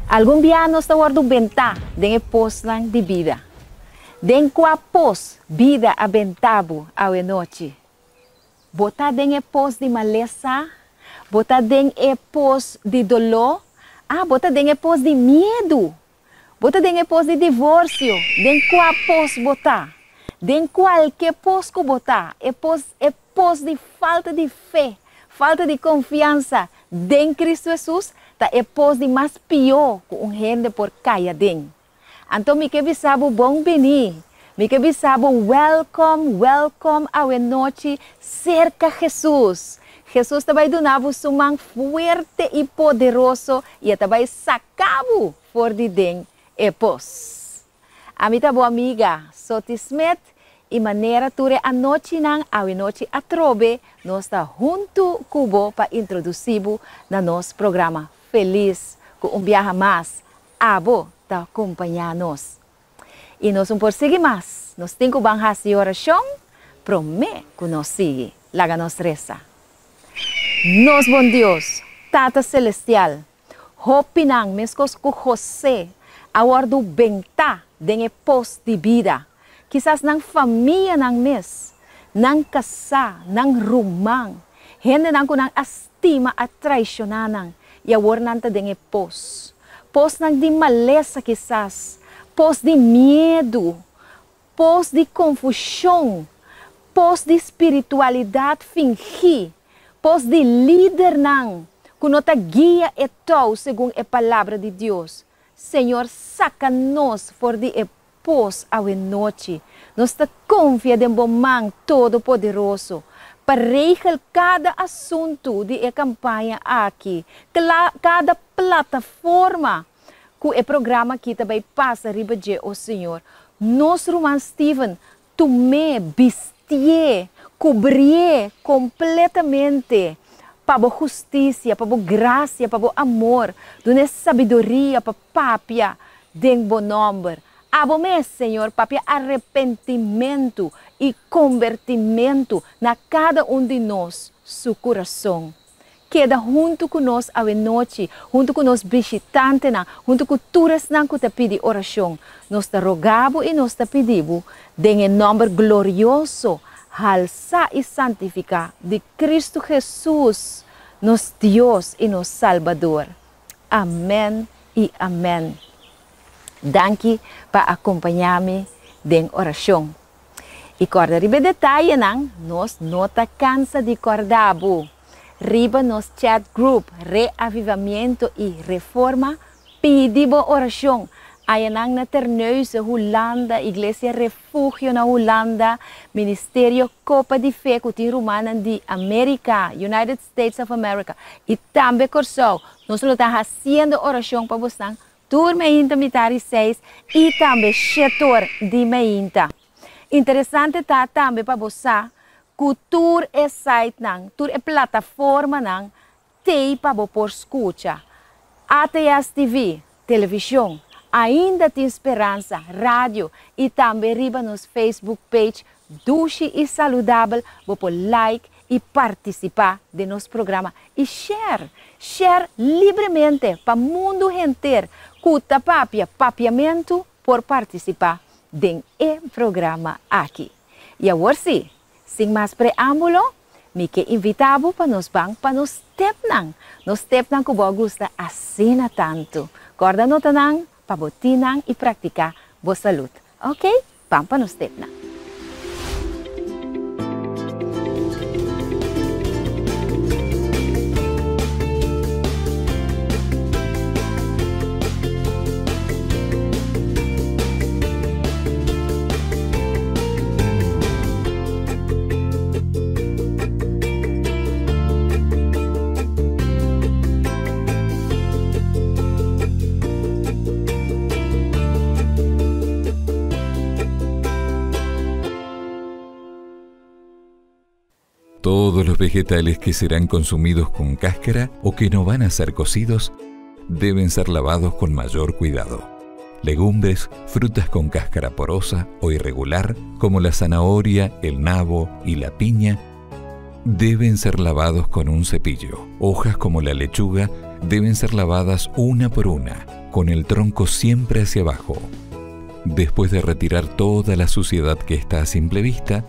Algun bia nos ta wòrdu bentá den e posnan di bida. Den kua pos bida a bentá bo awe nochi? Bo ta den e pos di malesa? Bo ta den e pos di doló? Ah, bo ta den e pos di miedu? Bo ta den e pos di divorsio? Den kua pos bo ta? Den kualke pos ku bo ta, e pos e pos di falta di fe, falta di konfiansa den Kristu Hesus ta e pos di mas pió ku un hende por kai aden. Anto mi ke bisa bo bon bini, mi ke bisa bo wèlkòm, wèlkòm awe nochi serka Hesus. Hesus ta bai duna bo su man fuerte i poderoso i e ta bai saka bo for di den e pos. Ami ta bo amiga, Soti Smith, i manera tur e anochinan awe nochi atrobe nos ta huntu ku bo pa introdusí bo na nos programa Felis ku un biaha mas abo ta kompañá nos. I nos un por sigui mas, nos tin ku ban hasi orashon promé ku nos sigui. Laga nos resa. Nos bon Dios, Tata Selestial, Hopinan, meskos ku José, a wòrdu bentá den e pos di bida. Kisas nan famianan mes, nan kasá, nan ruman, hendenan ku nan a stima a traishoná nan i awor nan ta den e pos. Posnan di malesa kisas, pos di miedu, pos di konfushon, pos di spiritualidat fingí, pos di lidernan ku no ta guia e tou segun e Palabra di Dios. Señor saka nos for di e pos awenochi. Nos ta konfia den Bo man todopoderoso pa regel kada asuntu di e kampaña aki, kada plataforma ku e programa aki ta bai pasa riba dje, o Señor. Nos ruman Steven, tum'é, bistié, kubrié kompletamente pa Bo hustisia, pa Bo grasia, pa Bo amor. Dun'é sabiduria pa papia den Bo nòmber. Abo mes, Señor, papia arepentimentu i kombertimentu na kada un di nos su kurason. Keda huntu ku nos awenochi, huntu ku nos bishitantenan, huntu ku tur esnan ku ta pidi orashon. Nos ta roga bo i nos ta pidi bo, den e nòmber glorioso, halsá i santifiká di Kristu Hesus, nos Dios i nos Salbador. Amèn i amèn. Danki pa akompañá mi den orashon. I kòrda riba e detayenan, nos no ta kansa di kòrda bo. Riba nos chat group Reavivamiento i Reforma, pidi bo orashon. Ayanan na Terneuzen, Hulanda, Iglesia Refugio na Hulanda, Ministerio Kopa di Fe ku tin rumannan di Amerika, United States of America, i tambe Kòrsou. Nos lo ta hasiendo orashon pa bosnan Tur meinta mitar di seis i tambe shetor di meinta. Interesante ta tambe pa bo sa ku tur e sitenan, tur e plataformanan t'ei pa bo por skucha. ATS TV, televishon, Ainda Tin Speransa, radio i tambe riba nos Facebook page Dushi i Saludabel bo por like i partisipá den nos programa i share, share libremente pa mundu henter ku ta papia papiamentu por partisipá den e programa aki. I awor sí, sin mas preámbulo, mi ke invitá bo pa nos ban pa nos tepnan, nos tepnan ku bo a gusta asina tantu. Kòrda nota nan pa bo tin nan i praktiká bo salud. Oke, ban pa nos tepnan. Todos los vegetales que serán consumidos con cáscara o que no van a ser cocidos deben ser lavados con mayor cuidado. Legumbres, frutas con cáscara porosa o irregular, como la zanahoria, el nabo y la piña, deben ser lavados con un cepillo. Hojas como la lechuga deben ser lavadas una por una. con el tronco siempre hacia abajo. Después de retirar toda la suciedad que está a simple vista,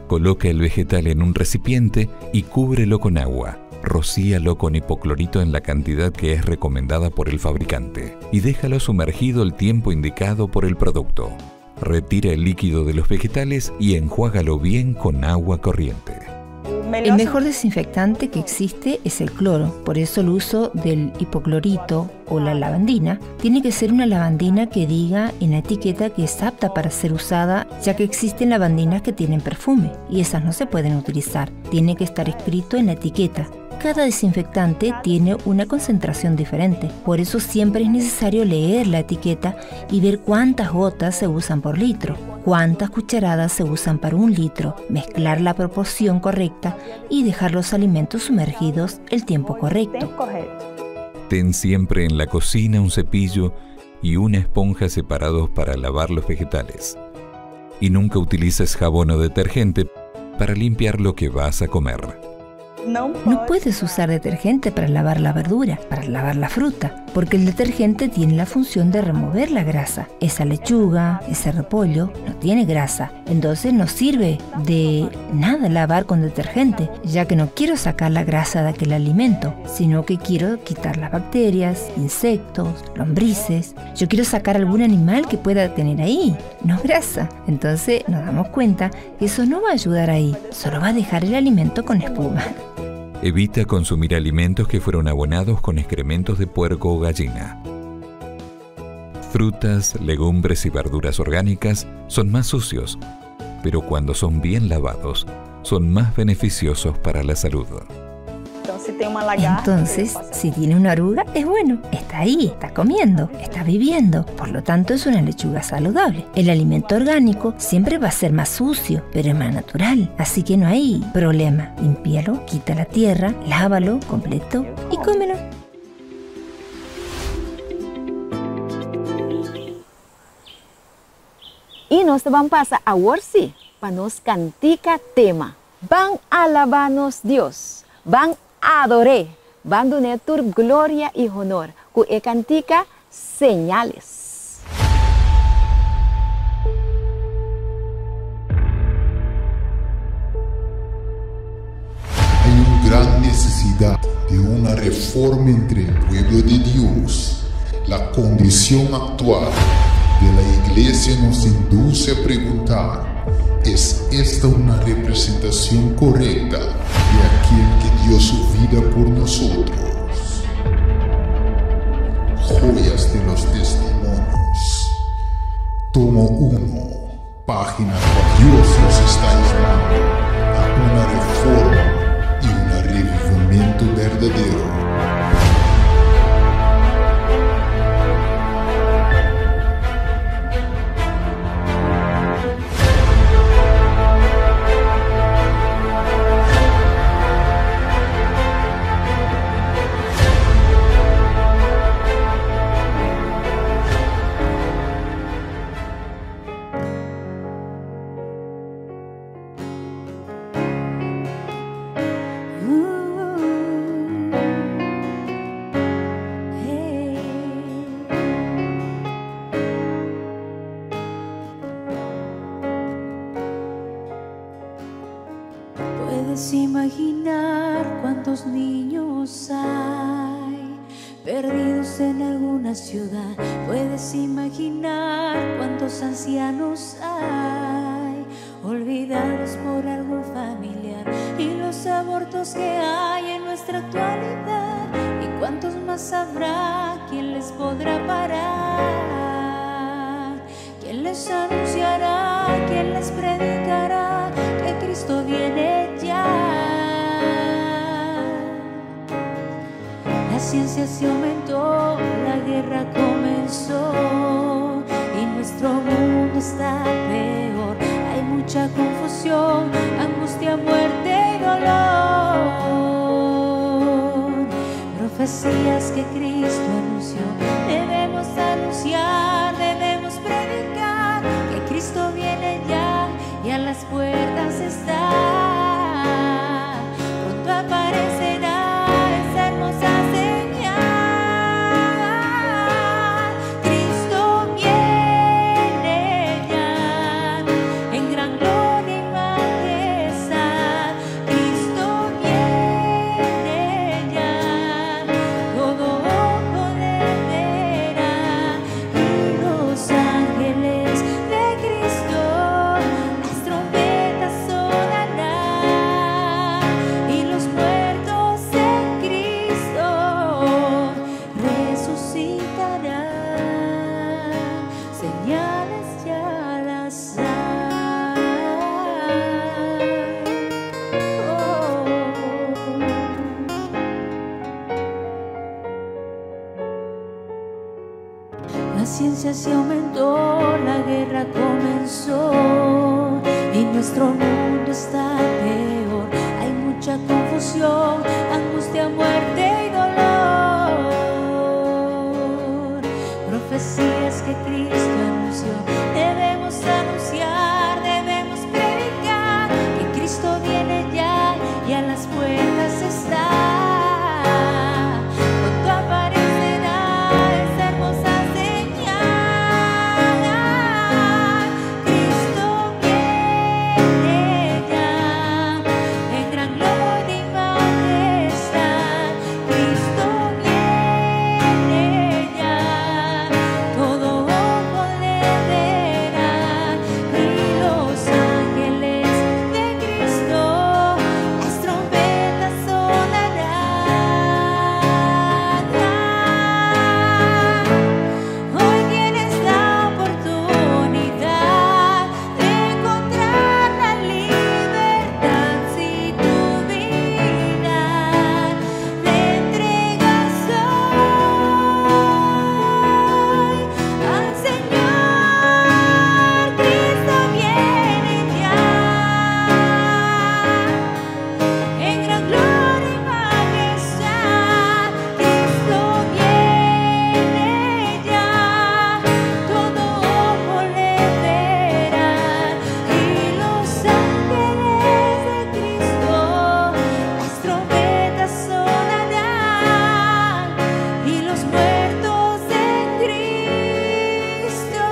coloca el vegetal en un recipiente y cúbrelo con agua. Rocíalo con hipoclorito en la cantidad que es recomendada por el fabricante y déjalo sumergido el tiempo indicado por el producto. Retira el líquido de los vegetales y enjuágalo bien con agua corriente. El mejor desinfectante que existe es el cloro, por eso el uso del hipoclorito o la lavandina tiene que ser una lavandina que diga en la etiqueta que es apta para ser usada, ya que existen lavandinas que tienen perfume y esas no se pueden utilizar. Tiene que estar escrito en la etiqueta. Cada desinfectante tiene una concentración diferente, por eso siempre es necesario leer la etiqueta y ver cuántas gotas se usan por litro, cuántas cucharadas se usan para un litro, mezclar la proporción correcta y dejar los alimentos sumergidos el tiempo correcto. Ten siempre en la cocina un cepillo y una esponja separados para lavar los vegetales. Y nunca utilices jabón o detergente para limpiar lo que vas a comer. No puedes usar detergente para lavar la verdura, para lavar la fruta, porque el detergente tiene la función de remover la grasa. Esa lechuga, ese repollo, no tiene grasa. Entonces no sirve de nada lavar con detergente, ya que no quiero sacar la grasa de aquel alimento, sino que quiero quitar las bacterias, insectos, lombrices. Yo quiero sacar algún animal que pueda tener ahí, no grasa. Entonces nos damos cuenta que eso no va a ayudar ahí, solo va a dejar el alimento con espuma. Evita consumir alimentos que fueron abonados con excrementos de puerco o gallina. Frutas, legumbres y verduras orgánicas son más sucios, pero cuando son bien lavados, son más beneficiosos para la salud. Entonces, si tiene una oruga, es bueno. Está ahí, está comiendo, está viviendo. Por lo tanto, es una lechuga saludable. El alimento orgánico siempre va a ser más sucio, pero es más natural. Así que no hay problema. Límpialo, quita la tierra, lávalo completo y cómelo. I nos ta ban pasa awor sí, pa nos kantika tema. Ban alabá nos Dios, ban ador'é, ban dun'é tur gloria i honor ku e kantika Señales. Hay un gran necesidad de una reforma entre el pueblo de Dios. La condición actual de la iglesia nos induce a preguntar, ¿es esta una representación correcta de aquel que dio su vida por nosotros? Joyas de los Testimonios, tomo 1, página 4. Dios nos está llamando a una reforma y un revivimiento verdadero. Puedes imaginar cuántos niños hay perdidos en alguna ciudad. Puedes imaginar cuántos ancianos hay olvidados por algún familiar, y los abortos que hay en nuestra actualidad, y cuántos más habrá. ¿Quién les podrá parar? ¿Quién les anunciará? ¿Quién les predicará que Cristo viene ya? La ciencia se aumentó, la guerra comenzó y nuestro mundo está peor. Hay mucha confusión, angustia, muerte y dolor. Profecías que Cristo anunció, debemos anunciar, debemos predicar que Cristo viene ya y a las puertas está. Pronto aparecerá esa hermosa señal. violencia se aumentó, la guerra comenzó y nuestro mundo está peor. Hay mucha confusión, angustia, muerte y dolor. Profecías que Cristo anunció, debemos anunciar, debemos predicar que Cristo viene ya y a las puertas está. Pronto aparecerá esa hermosa señal. Cristo viene ya en gran gloria y majestad. Cristo viene ya, todo ojo le verá y los ángeles de Cristo las trompetas sonarán. Hoy tienes la oportunidad de encontrar la libertad si tu vida le entregas hoy al Señor. Cristo viene ya en gran gloria y majestad. Cristo viene ya, todo ojo le verá y los ángeles de Cristo las trompetas sonarán y los muertos en Cristo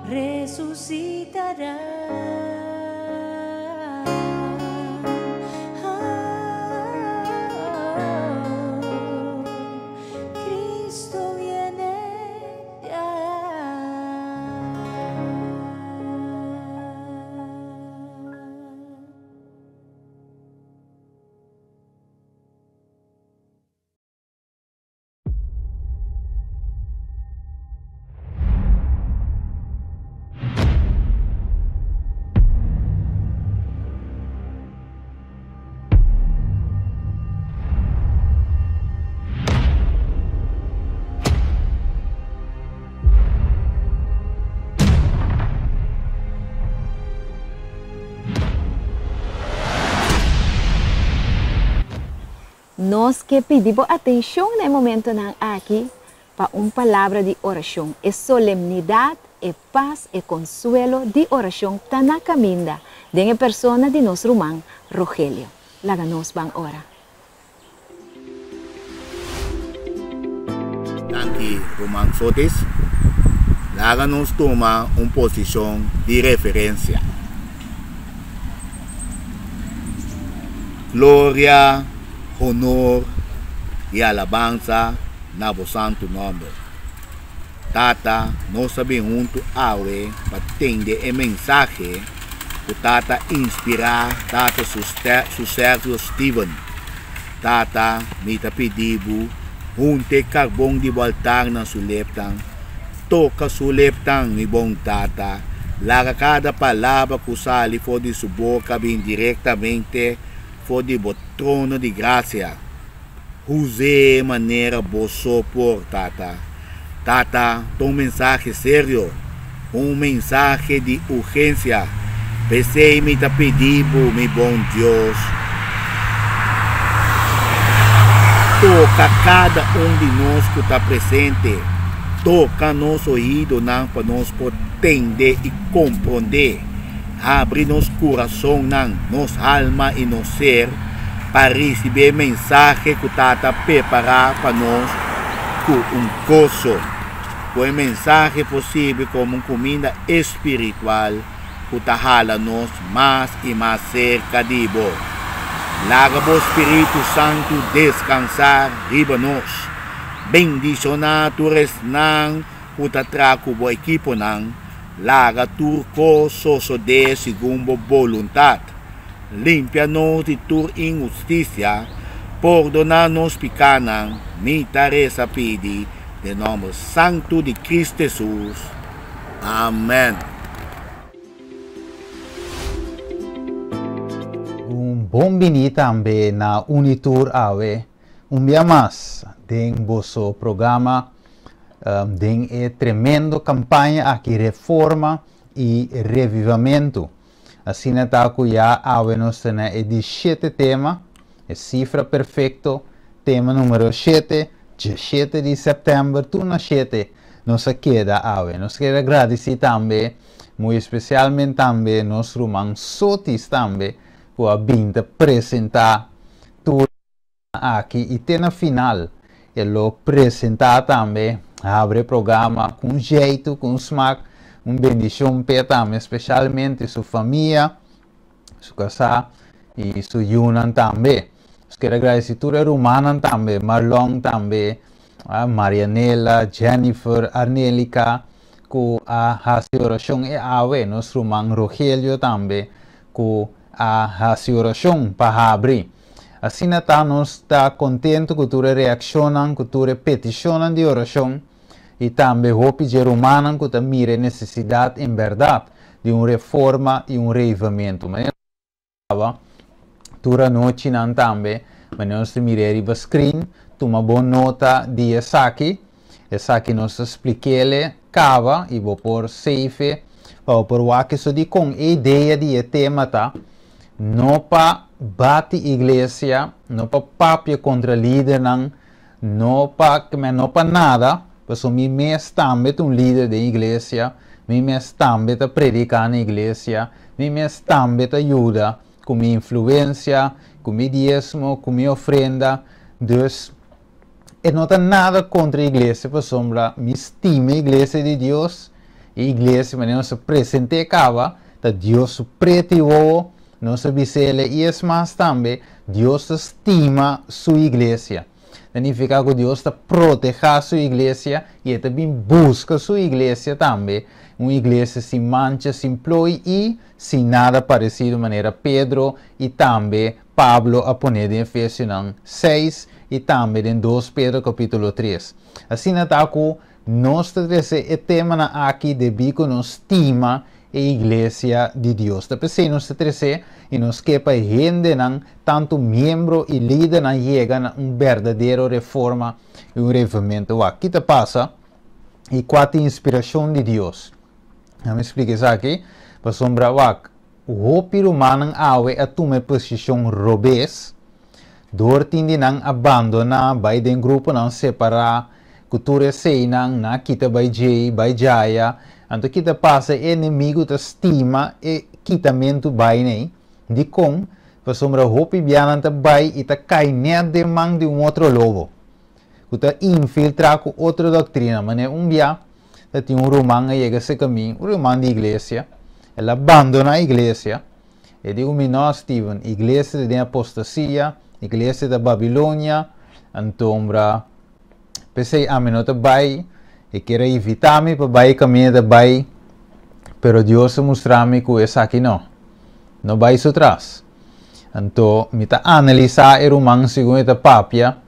resucitarán. Cristo viene ya. Nos ke pidi bo atenshon na e momentonan aki pa un palabra di orashon. E solemnidat, e pas, e konsuelo di orashon ta na kaminda den e persona di nos ruman Rogelio. Laga nos ban ora. Danki ruman Sotis. Laga nos tuma un posishon di referensia. Gloria, honor i alabansa na bo santu nòmber. Tata, nos a bin huntu awe pa tende e mensahe ku Tata inspirá Tata su su sèrvio Steven. Tata, mi ta pidi bo, hunta e karbon di bo altar na su lepnan. Toka su lepnan, mi bon Tata. Laga kada palabra ku sali for di su boka bin direktamente for di bo trono di grasia. Huz'é manera bo so por, Tata. Tata, ta un mensahe serio, un mensahe di urgensia. P'esei mi ta pidi bo, mi bon Dios, toka kada un di nos ku ta presente, toka nos oidonan pa nos por tende i komprondé. Habri nos kurasonnan, nos alma i nos ser pa risibí e mensahe ku Tata prepará pa nos ku un goso. Ku e mensahe por sirbi komo un kuminda espiritual ku ta hala nos mas i mas serka di bo. Laga bo spiritu santu deskansá riba nos. Bendishoná tur esnan ku ta traha ku bo ekiponan. Laga tur kos sosodé segun bo boluntat. Limpia nos di tur inhustisia, pordoná nos pikánan, mi ta resa pidi den nòmber santu di Kristu Hesus. Amèn. Un bon bini tambe na Unitur awe un bia mas den boso programa. Den e tremendo kampaña aki Reforma i Revivamentu. Asina ta ku ya awe nos ta na e di shete tema, e sifra perfekto, tema numero shete, djeshete di sèptèmber tur na shete nos a keda awe. Nos kier a gradisí tambe, muy espesialment tambe nos ruman Sotis tambe ku a bin ta presentá tur aki i te na final e lo presentá tambe, habri e programa ku un jeitu, ku un smak, un bendishon p'e tambe, speshalmente su famia, su kasá i su yunan tambe. Nos kier a gradisí tur e rumannan tambe, Marlon tambe, Marianela, Jennifer, Arnelika ku a hasi orashon e awe, nos ruman Rogelio tambe ku a hasi orashon pa habri. Asina ta nos ta kontentu ku tur e reakshonnan, ku tur e petishonnan di orashon i tambe hopi dje rumannan ku ta mira e nesesidat en bèrdat di un reforma i un reivamentu. Manera nos ta kaba tur anochinan tambe, manera nos ta mir'é riba screen, tuma bon nota di esaki. Esaki nos ta splik'ele kaba i bo por save pa bo por wak eso dikon e idea di e tema ta. No pa bati iglesia, no pa papia kontra lidernan, no pa no pa nada, pasobra mi mes tambe ta un lider den iglesia, mi mes tambe ta prediká na iglesia, mi mes tambe ta yuda ku mi influensia, ku mi diesmo, ku mi ofrenda. Dus, e no ta nada kontra iglesia pasobra mi stima iglesia di Dios, e iglesia manera nos a present'é kaba ta Dios su preti wowo, nos a bis'el i es mas tambe Dios ta stima su iglesia. Ta nifiká ku Dios ta protehá su iglesia i e ta bin buska su iglesia tambe, un iglesia sin mancha, sin ploi i sin nada paresido manera Pedro i tambe Pablo a pone den Efesionan seis i tambe den dos Pedro kapítulo tres. Asina ta ku nos ta trese e temanan aki debí ku nos stima e iglesia di Dios. Ta p'esei nos ta tres'é i nos ke pa e hendenan, tantu miembro i lidernan yega na un berdadero reforma i un revivamentu. Wak ki ta pasa i kua ta e inspirashon di Dios. Ami splika esaki pasobra wak Hopi rumannan awe a tuma e posishon robes dor tin di nan a bandoná bai den gruponan separá ku tur eseinan nan a kita bai djei bai djaya anto kita pasa e enemigu ta stima e kitamentu bai nei dikon pasobra hopi bianan ta bai i ta kai nèt den man di un otro lobo ku ta infiltrá ku otro doktrina manera un bia Ta tin un ruman a yega serka mi, un ruman di iglesia. El a bandoná iglesia. E di ku mi, No, Steven, iglesia ta den apostasia, iglesia ta Babilonia, antombra p'esei ami no ta bai. E kier a invitá mi pa bai e kaminda ta bai, pero Dios a mustra mi ku esaki no. No bai su tras. Anto mi ta analisá e ruman segun e ta papia.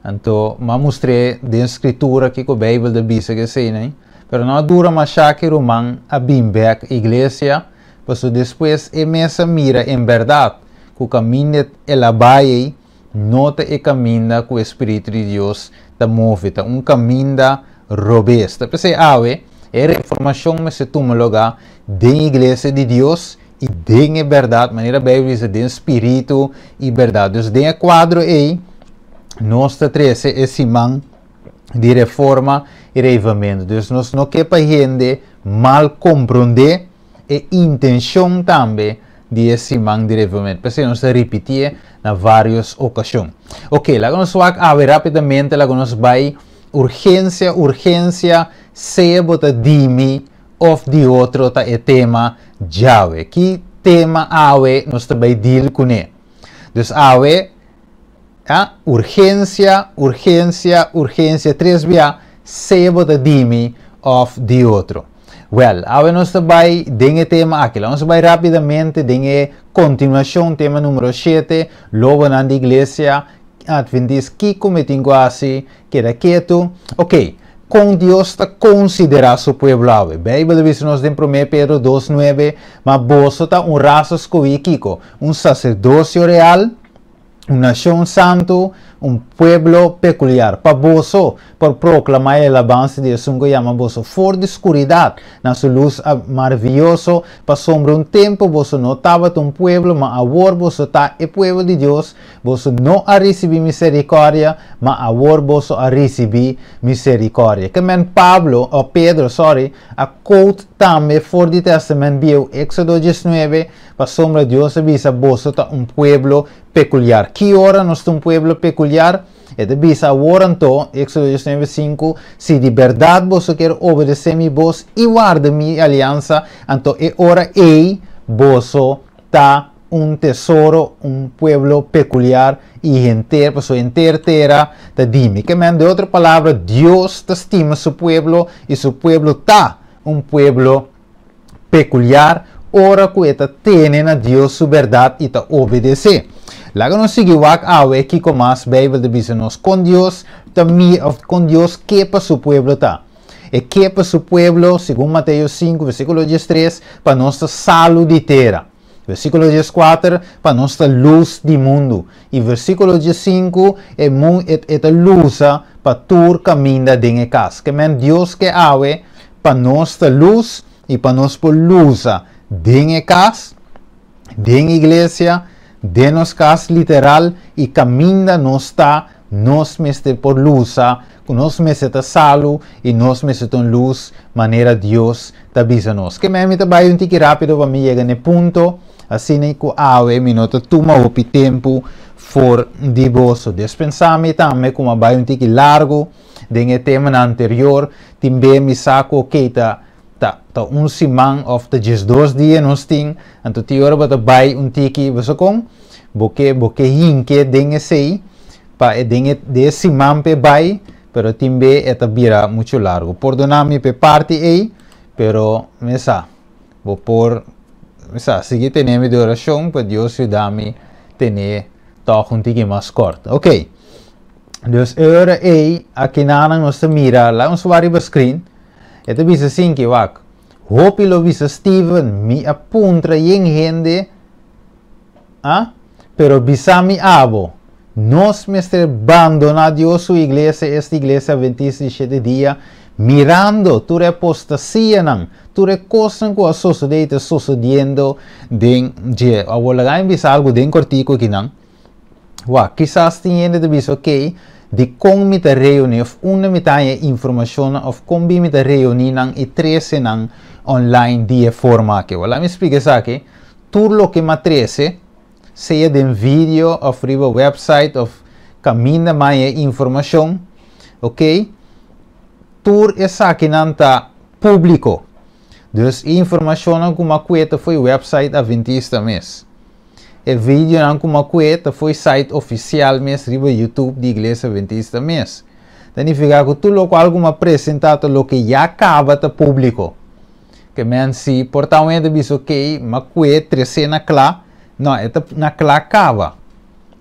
Anto m'a mustr'é den Skritura kiko Beibel ta bisa ku eseinan. Pero no a dura mashá ku e ruman a bin bèk iglesia, pasobra despues e mes a mira en bèrdat ku kaminda el a bai ei no ta e kaminda ku e spiritu di Dios ta move, ta un kaminda robes. Ta p'esei awe e reformashon mester tuma lugá den iglesia di Dios i den e bèrdat, manera Beibel bisa, den spiritu i bèrdat. Dus den e kuadro ei nos ta trese e siman di reforma i reivamentu. Dus nos no ke pa hende mal komprondé e intenshon tambe di e siman di reivamentu. P'esei nos ta ripitié na vários okashon. Oke, laga nos wak awe rápidamente, laga nos bai urgensia, urgensia, sea bo ta di mi of di otro ta e tema djawe. Ki tema awe nos ta bai deal kuné? Dus awe, a, urgensia, urgensia, urgensia, tres bia, sea bo ta di mi of di otro. Wèl, awe nos ta bai den e tema aki. Laga nos bai rápidamente den e kontinuashon, tema número shete, Lobonan di Iglesia Adventist, Kiko mi tin ku hasi? Keda ketu. Oké, kon Dios ta konsiderá su pueblo awe? Beibel ta bisa nos den Promé Pedro dos nuebe, Ma boso ta un rasa skohí, kiko? Un saserdosio real, Un nashon santu, un pueblo pekuliar, pa boso por proklamá e alabansa di Esun ku yama boso for di skuridat na su lus maravioso. Pasobra un tempu boso no tabata un pueblo, ma awor boso ta e pueblo di Dios, boso no a risibí miserikòrdia, ma awor boso a risibí miserikòrdia. Ke men Pablo, o Pedro, sorry, a quote tambe for di Tèstamènt Bieu, Éksodo 19, pasobra Dios a bisa boso ta un pueblo pekuliar. Ki ora nos ta un pueblo pekuliar? E ta bisa awor anto, Éksodo 19, 5, Si di bèrdat boso kier obedesé mi bos i warda mi aliansa, anto e ora ei boso ta un tesoro, un pueblo pekuliar i henter, pasobra henter tera ta di mi. Ke men, den otro palabra, Dios ta stima su pueblo i su pueblo ta un pueblo pekuliar ora ku e ta tene na Dios su bèrdat i ta obedesé. Laga nos sigui wak awe kiko mas Beibel ta bisa nos kon Dios ta mira òf kon Dios ke pa su pueblo ta. E ke pa su pueblo, segun Mateo 5 versíkulo 13, pa nos ta salu di tera. Versíkulo 14, pa nos ta lus di mundu. I versíkulo 15, e mun e e ta lusa pa tur kaminda den e kas. Ke men Dios ke awe pa nos ta lus i pa nos por lusa den e kas, den iglesia, den nos kas literal i kaminda nos ta, nos mester por lusa, ku nos mester ta salu i nos mester ta un lus manera Dios ta bisa nos. Ke men mi ta bai un tiki rápido pa mi yega na e punto, asina ku awe mi no ta tuma hopi tempu for di boso. Despensá mi tambe ku mi a bai un tiki largu. Den e temanan anterior tin be mi sa ku okey ta ta ta un siman òf ta 12 dia nos tin, anto tin ora bo ta bai un tiki bo sa kon bo ke bo ke hinke den esei pa e den e den e siman p'e bai pero tin be e ta bira muchu largu. Pordona mi p'e parti ei pero mi sa bo por mi sa sigui tene mi di orashon pa Dios yuda mi tene tòg un tiki mas kòrt. Okey. Dus e ora ei, akinanan nos ta mira, laga nos wak riba screen, e ta bisa asin ki, wak, hopi lo bisa Steven, mi a puntra yen hende, ah, pero bisa mi abo, nos mester bandona Dios su iglesia, esta iglesia Adventista di shete dia, mirando tur e apostasianan, tur e kosnan ku a sosode i ta sosodiendo den dje. Awor laga mi bisa algu den kortiku akinan. Wak, kisas tin hende ta bisa, ok, dikon mi ta reuní òf unda mi ta haña e informashonnan òf kon bin mi ta reuní nan i trese nan online di e forma aki? Wèl, laat mi splika esaki, tur loke mi a trese, sea den video òf riba wèpsait òf kaminda mi a haña e informashon, ok, tur esakinan ta públiko. Dus e informashonnan ku mi a kue ta fo'i wèpsait Adventista mes. E videonan ku m'a kue ta fo'i site ofisial mes riba YouTube di Iglesia Adventista mes. Ta nifiká ku tur lokual ku m'a presentá ta loke ya kaba ta públiko. Ke men si por ta un hende bisa okey m'a kue tres'é na kla, no e ta na kla kaba.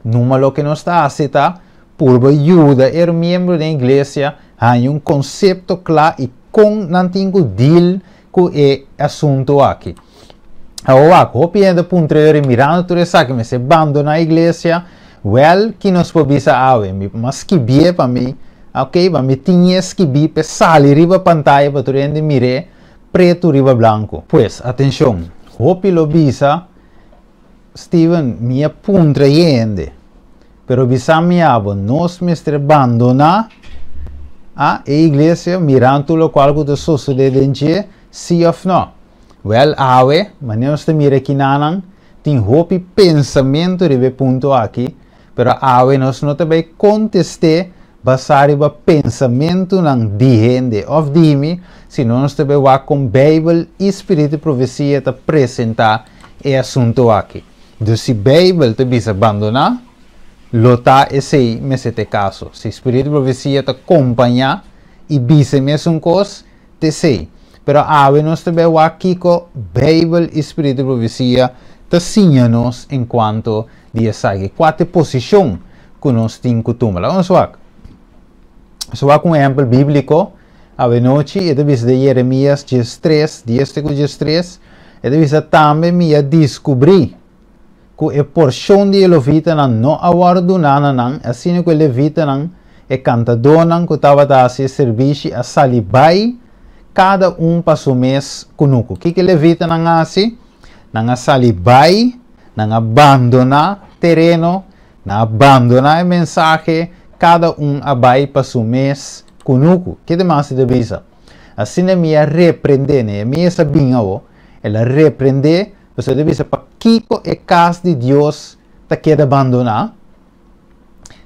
Numa loke nos ta hasi ta purba yuda e miembro den iglesia haña un konsepto kla i kon nan tin ku deal ku e asuntu aki. Awor wak, hopi hende puntra yori mirando tur esaki mester bandoná iglesia? Wèl, ki nos por bisa awe? Mi a skibié pa mi, ok, pa mi tin e skibí p'e sali riba pantaya pa tur hende mir'é pretu riba blanku. Pues, atenshon, hopi lo bisa, Steven, mi a puntra e hende, pero bisa mi abo, nos mester bandoná a e iglesia mirando tur lokual ku ta sosodé den dje, sí òf nò? Wèl, awe, manera nos ta mira kinanan, tin hopi pensamentu riba e punto aki, pero awe nos no ta bai kontest'é basá riba pensamentunan di hende òf di mi, sino nos ta bai wak kon Beibel i spiritu di profesia ta presentá e asuntu aki. Dus si Beibel ta bisa bandoná, lo ta esei mester ta e kaso. Si spiritu di profesia ta kompañá i bisa e mesun kos, T'esei. Pero awe nos ta bai wak kiko Beibel i spiritu di profesia ta siña nos en kuanto di esaki. Kua ta e posishon ku nos tin ku tuma? Laga nos wak. Nos wak un ehèmpel bíbliko awe nochi. E ta bisa den Jeremias 13, 10 te ku 13. E ta bisa, Tambe mi a diskubrí. Ku e porshon di e levitanan no a wòrdu duná na nan, asina ku e levitanan, e kantadónan ku tabata hasi e sirbishi a sali bai, kada un pa su mes kunuku. Kiko e levitanan a hasi? Nan a sali bai, nan a bandoná tereno, nan a bandoná e mensahe, kada un a bai pa su mes kunuku. Ke demas e ta bisa? Asina mi a reprendé, Nehemias a bin awor, el a reprendé, pasobra e ta bisa, Pakiko e kas di Dios ta keda bandoná?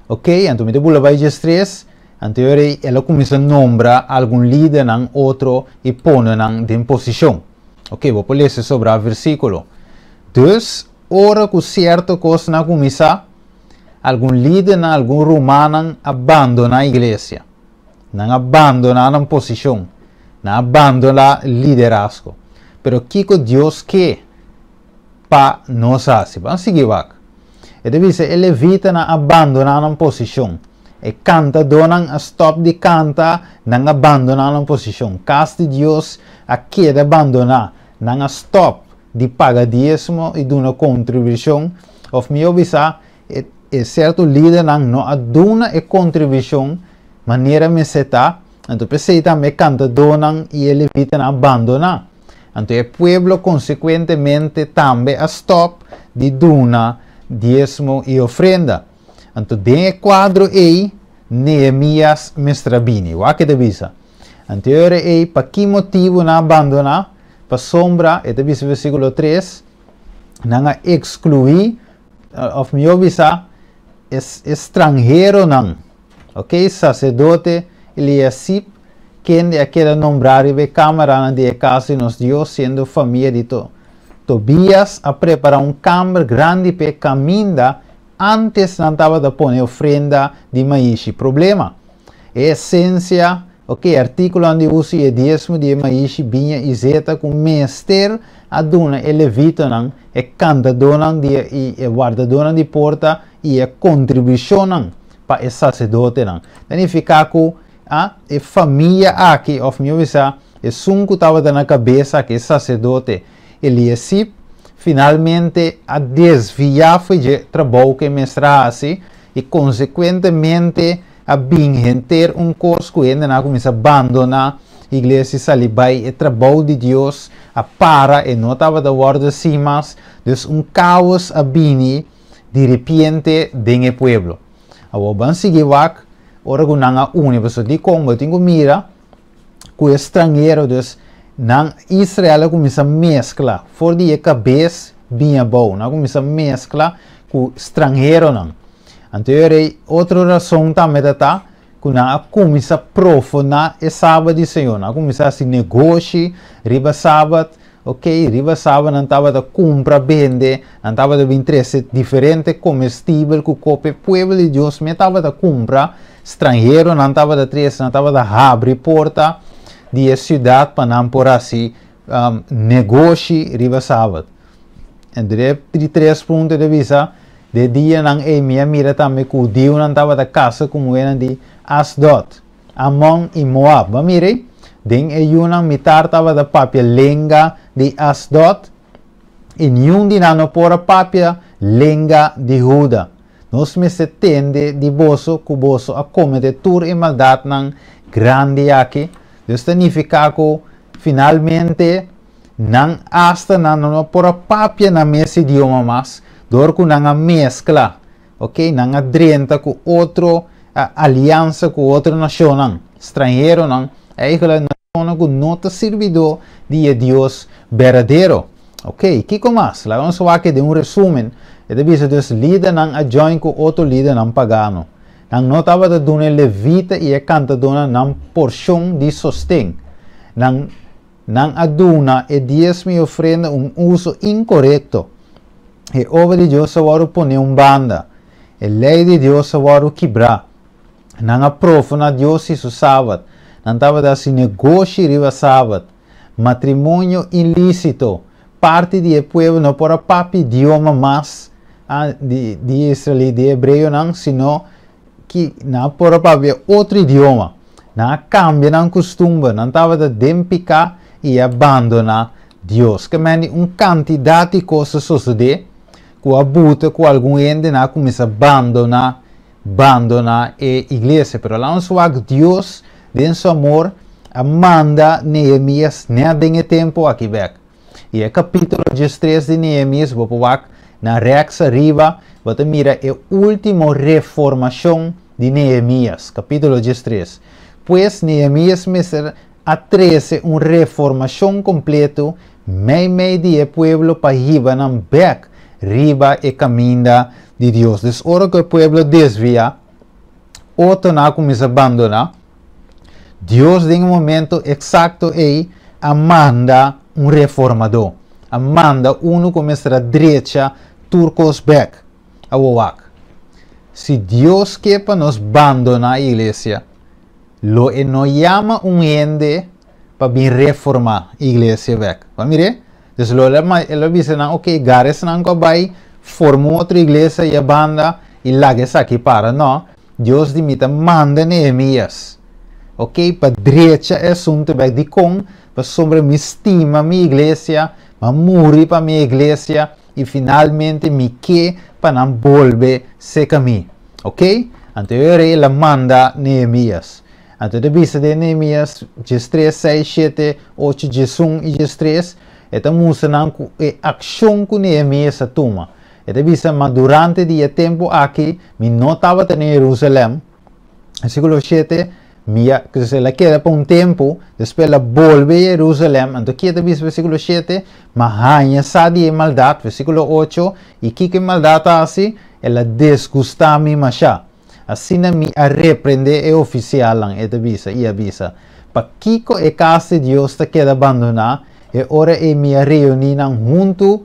Ok, anto mi ta bula bai dje stres, anto e ora ei el a kuminsá nombra algun lidernan otro i pone nan den posishon. Ok, bo por lesa e sobrá versíkulo. Dus, ora ku sierto kosnan a kuminsá, algun lidernan, algun rumannan a bandoná iglesia. Nan a bandoná nan posishon. Nan a bandoná liderazgo. Pero kiko Dios ke pa nos hasi? Ban sigui wak. E ta bisa e levitanan a bandoná nan posishon. E kantadónan a stòp di kanta, nan a bandoná nan posishon. Kas di Dios a keda bandoná. Nan a stòp di paga diesmo i duna kontribushon. Òf mihó bisá, e e sierto lidernan no a duna e kontribushon manera mester ta, anto p'esei tambe e kantadónan i e levitanan a bandoná. Anto e pueblo konsekuentemente tambe a stòp di duna diesmo i ofrenda. Anto den e kuadro ei Nehemias mester a bini. Wak e ta bisa. Anto e ora ei pa ki motibu nan a bandoná? Pasobra, e ta bisa versíkulo tres, nan a ekskluí, òf mihó bisa, e stranheronan. Ok, saserdote Eliasib, kende a keda nombrá riba e kámaranan di e kas di nos Dios, siendo famia di Tobias, a prepará un kamber grandi p'e kaminda ántes nan tabata pone ofrenda di maishi. Problema, E esensia, ok, artíkulonan di uso i e diesmo di e maishi, biña i zeta ku mester a duna e levitonan, e kantadónan di i e wardadónan di porta i e kontribushonnan pa e saserdotenan. Ta nifiká ku a e famia aki, òf mihó bisá, esun ku tabata na kabes aki, e saserdote Eliasib, finalmente a desviá for dje trabou ku e mester a hasi i konsekuentemente a bin henter un kos ku hendenan a kuminsá bandoná iglesia i sali bai e trabou di Dios a para, e no tabata wòrdu hasi mas, dus un kaos a bini diripiente den e pueblo. Awor ban sigui wak ora ku nan a uni, pasobra dikon bo tin ku mira ku e stranhero, dus nan Israel a kuminsá meskla for di e kabes bin abou, nan a kuminsá meskla ku stranheronan. Anto e rei otro rason tambe ta ta ku nan a kuminsá profoná e Sabat di Señor. Nan a kuminsá hasi negoshi riba Sabat, ok, riba Sabat nan tabata kumpra, bende, nan tabata bin trese diferente komestibel ku kope pueblo di Dios me tabata kumpra, stranheronan tabata trese, nan tabata habri porta di e siudat pa nan por hasi negoshi riba Sabat. Entre di tres punto e ta bisa, De dianan ei mi a mira tambe ku hudiunan tabata kasa ku muhénan di Asdod, Amon i Moab. Bo a mira ei? Den e yunan mitar tabata papia lenga di Asdod, i niun di nan no por a papia lenga di Huda. Nos mester tende di boso ku boso a kometé tur e maldatnan grandi aki. Dios ta nifiká ku finalmente Nan asta nan no por a papia nan mes idioma mas dor ku nan a meskla, ok, nan a drenta ku otro aliansa ku otro nashonnan, stranheronan, eigenlijk nashonnan ku no ta sirbidó di e Dios berdadero. Ok, kiko mas? Laga nos wak den un resumen. E ta bisa dus lidernan a join ku otro lidernan pagano. Nan no tabata duna e levita i e kantadónan nan porshon di sosten. Nan Nan a duna e diesmo i ofrenda un uso inkorekto. E obra di Dios a wòrdu poné un banda. E lei di Dios a wòrdu kibrá. Nan a profaná Dios i su Sabat. Nan tabata hasi negoshi riba Sabat. Matrimonio ilísito. Parti di e pueblo no por a papia idioma mas di di israelí, di e hebreonan, sino ki nan por a papia otro idioma. Nan a kambia nan kustumber, nan tabata den piká i a bandoná Dios. Ke men di un kantidat di kos a sosodé. ku a buta ku algun hende a kuminsá bandoná e iglesia. Pero laga nos wak Dios den su amor a manda Nehemias nèt den e tempu aki bèk. I e kapítulo 13 di Nehemias, bo por wak na rèks ariba, bo ta mira e último reformashon di Nehemias, kapítulo 13. Pues Nehemias mester a trese un reformashon kompleto meimei di e pueblo pa hiba nan bèk riba e kaminda di Dios. Dus ora ku e pueblo desviá, otronan a kuminsá bandoná, Dios den e momento eksakto ei a manda un reformadó, a manda unu ku mester a drecha tur kos bèk. Awor wak, si Dios ke pa nos bandoná e iglesia, lo e no yama un hende pa bin reformá e iglesia bèk. Bo a mir'é? Dus lo el a bisa nan, ok, gara esnan ku a bai forma un otro iglesia i a banda i laga esaki para. No, Dios di mi ta manda Nehemías, ok, pa drecha e asuntu bèk. Dikon? Pasobra mi stima mi iglesia, mi a muri pa mi iglesia i finalmente mi ke pa nan bolbe seka mi. Ok? Anto e rei el a manda Nehemías. Anto e ta bisa den Nehemías 13, 6, 7, 8, 11 i 13, e ta mustra nan ku e akshon ku Nehemías a tuma. E ta bisa, Ma durante di e tempu aki mi no tabata na Jerusalèm. Versíkulo 7, Mi a, entonces el a keda pa un tempu, despues el a bolbe Jerusalèm. Anto ki e ta bisa versíkulo 7? Ma haña sa di e maldat. Versíkulo 8, I kiko e maldat a hasi? El a desgustá mi mashá. Asina mi a reprendé e ofisialnan, e ta bisa, i a bisa, Pakiko e kas di Dios ta keda bandoná? E ora ei mi a reuní nan huntu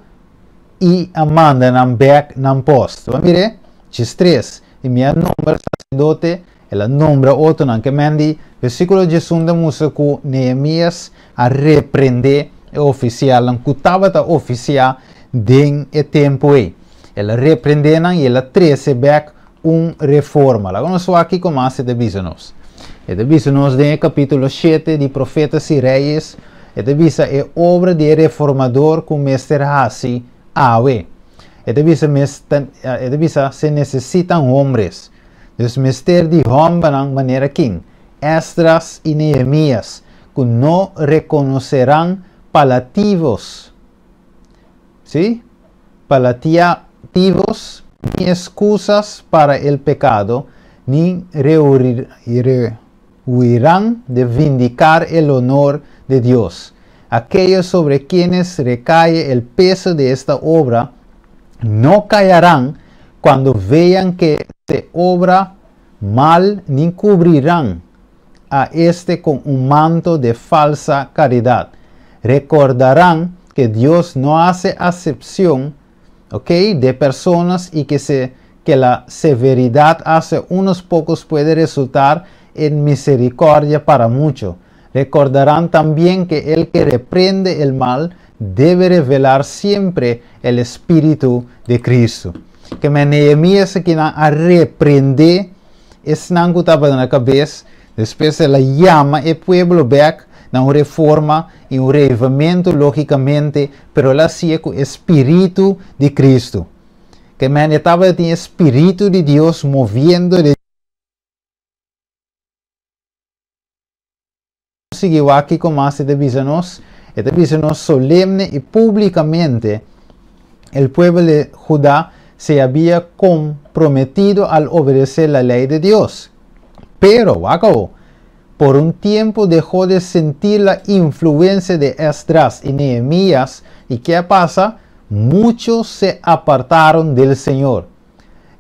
i a manda nan bèk nan pòst. Bo a mir'é? 13, I mi a nombra saserdote, el a nombra otronan. Ke men di versíkulo 11 ta mustra ku Nehemías a reprendé e ofisialnan ku tabata ofisiá den e tempu ei. El a reprendé nan i el a trese bèk un reforma. Laga nos wak kiko mas e ta bisa nos. E ta bisa nos den e kapítulo 7 di Profetas i Reyes, e ta bisa e obra di e reformador ku mester hasi awe. E ta bisa e ta bisa se necesitan hombres. Dus mester di hòmbernan manera kin? Esdras i Nehemias, ku no rekonoserán palativos. Sí? Palativos ni excusas para el pecado, ni rehuirán de vindicar el honor de Dios. Aquellos sobre quienes recae el peso de esta obra no callarán cuando vean que se obra mal, ni cubrirán a este con un manto de falsa caridad. Recordarán que Dios no hace acepción, ok, de personas y que, se, que la severidad hacia unos pocos puede resultar en misericordia para muchos. Recordarán también que el que reprende el mal debe revelar siempre el Espíritu de Cristo. Ke men Nehemías aki a reprendé esnan ku tabata na kabes, despues el a yama e pueblo bèk na un reforma i un reavivamentu, lógikamente, pero el a hasié ku e spiritu di Kristu. Ke men e tabatin e spiritu di Dios moviendo den. Sigui wak kiko mas e ta bisa nos. E ta bisa nos solemne i públikamente, El pueblo de Judá se había comprometido al obedecer la ley de Dios. Pero, wak awo, por un tiempo dejó de sentir la influencia de Esdras y Nehemías, y ke a pasa? Muchos se apartaron del Señor.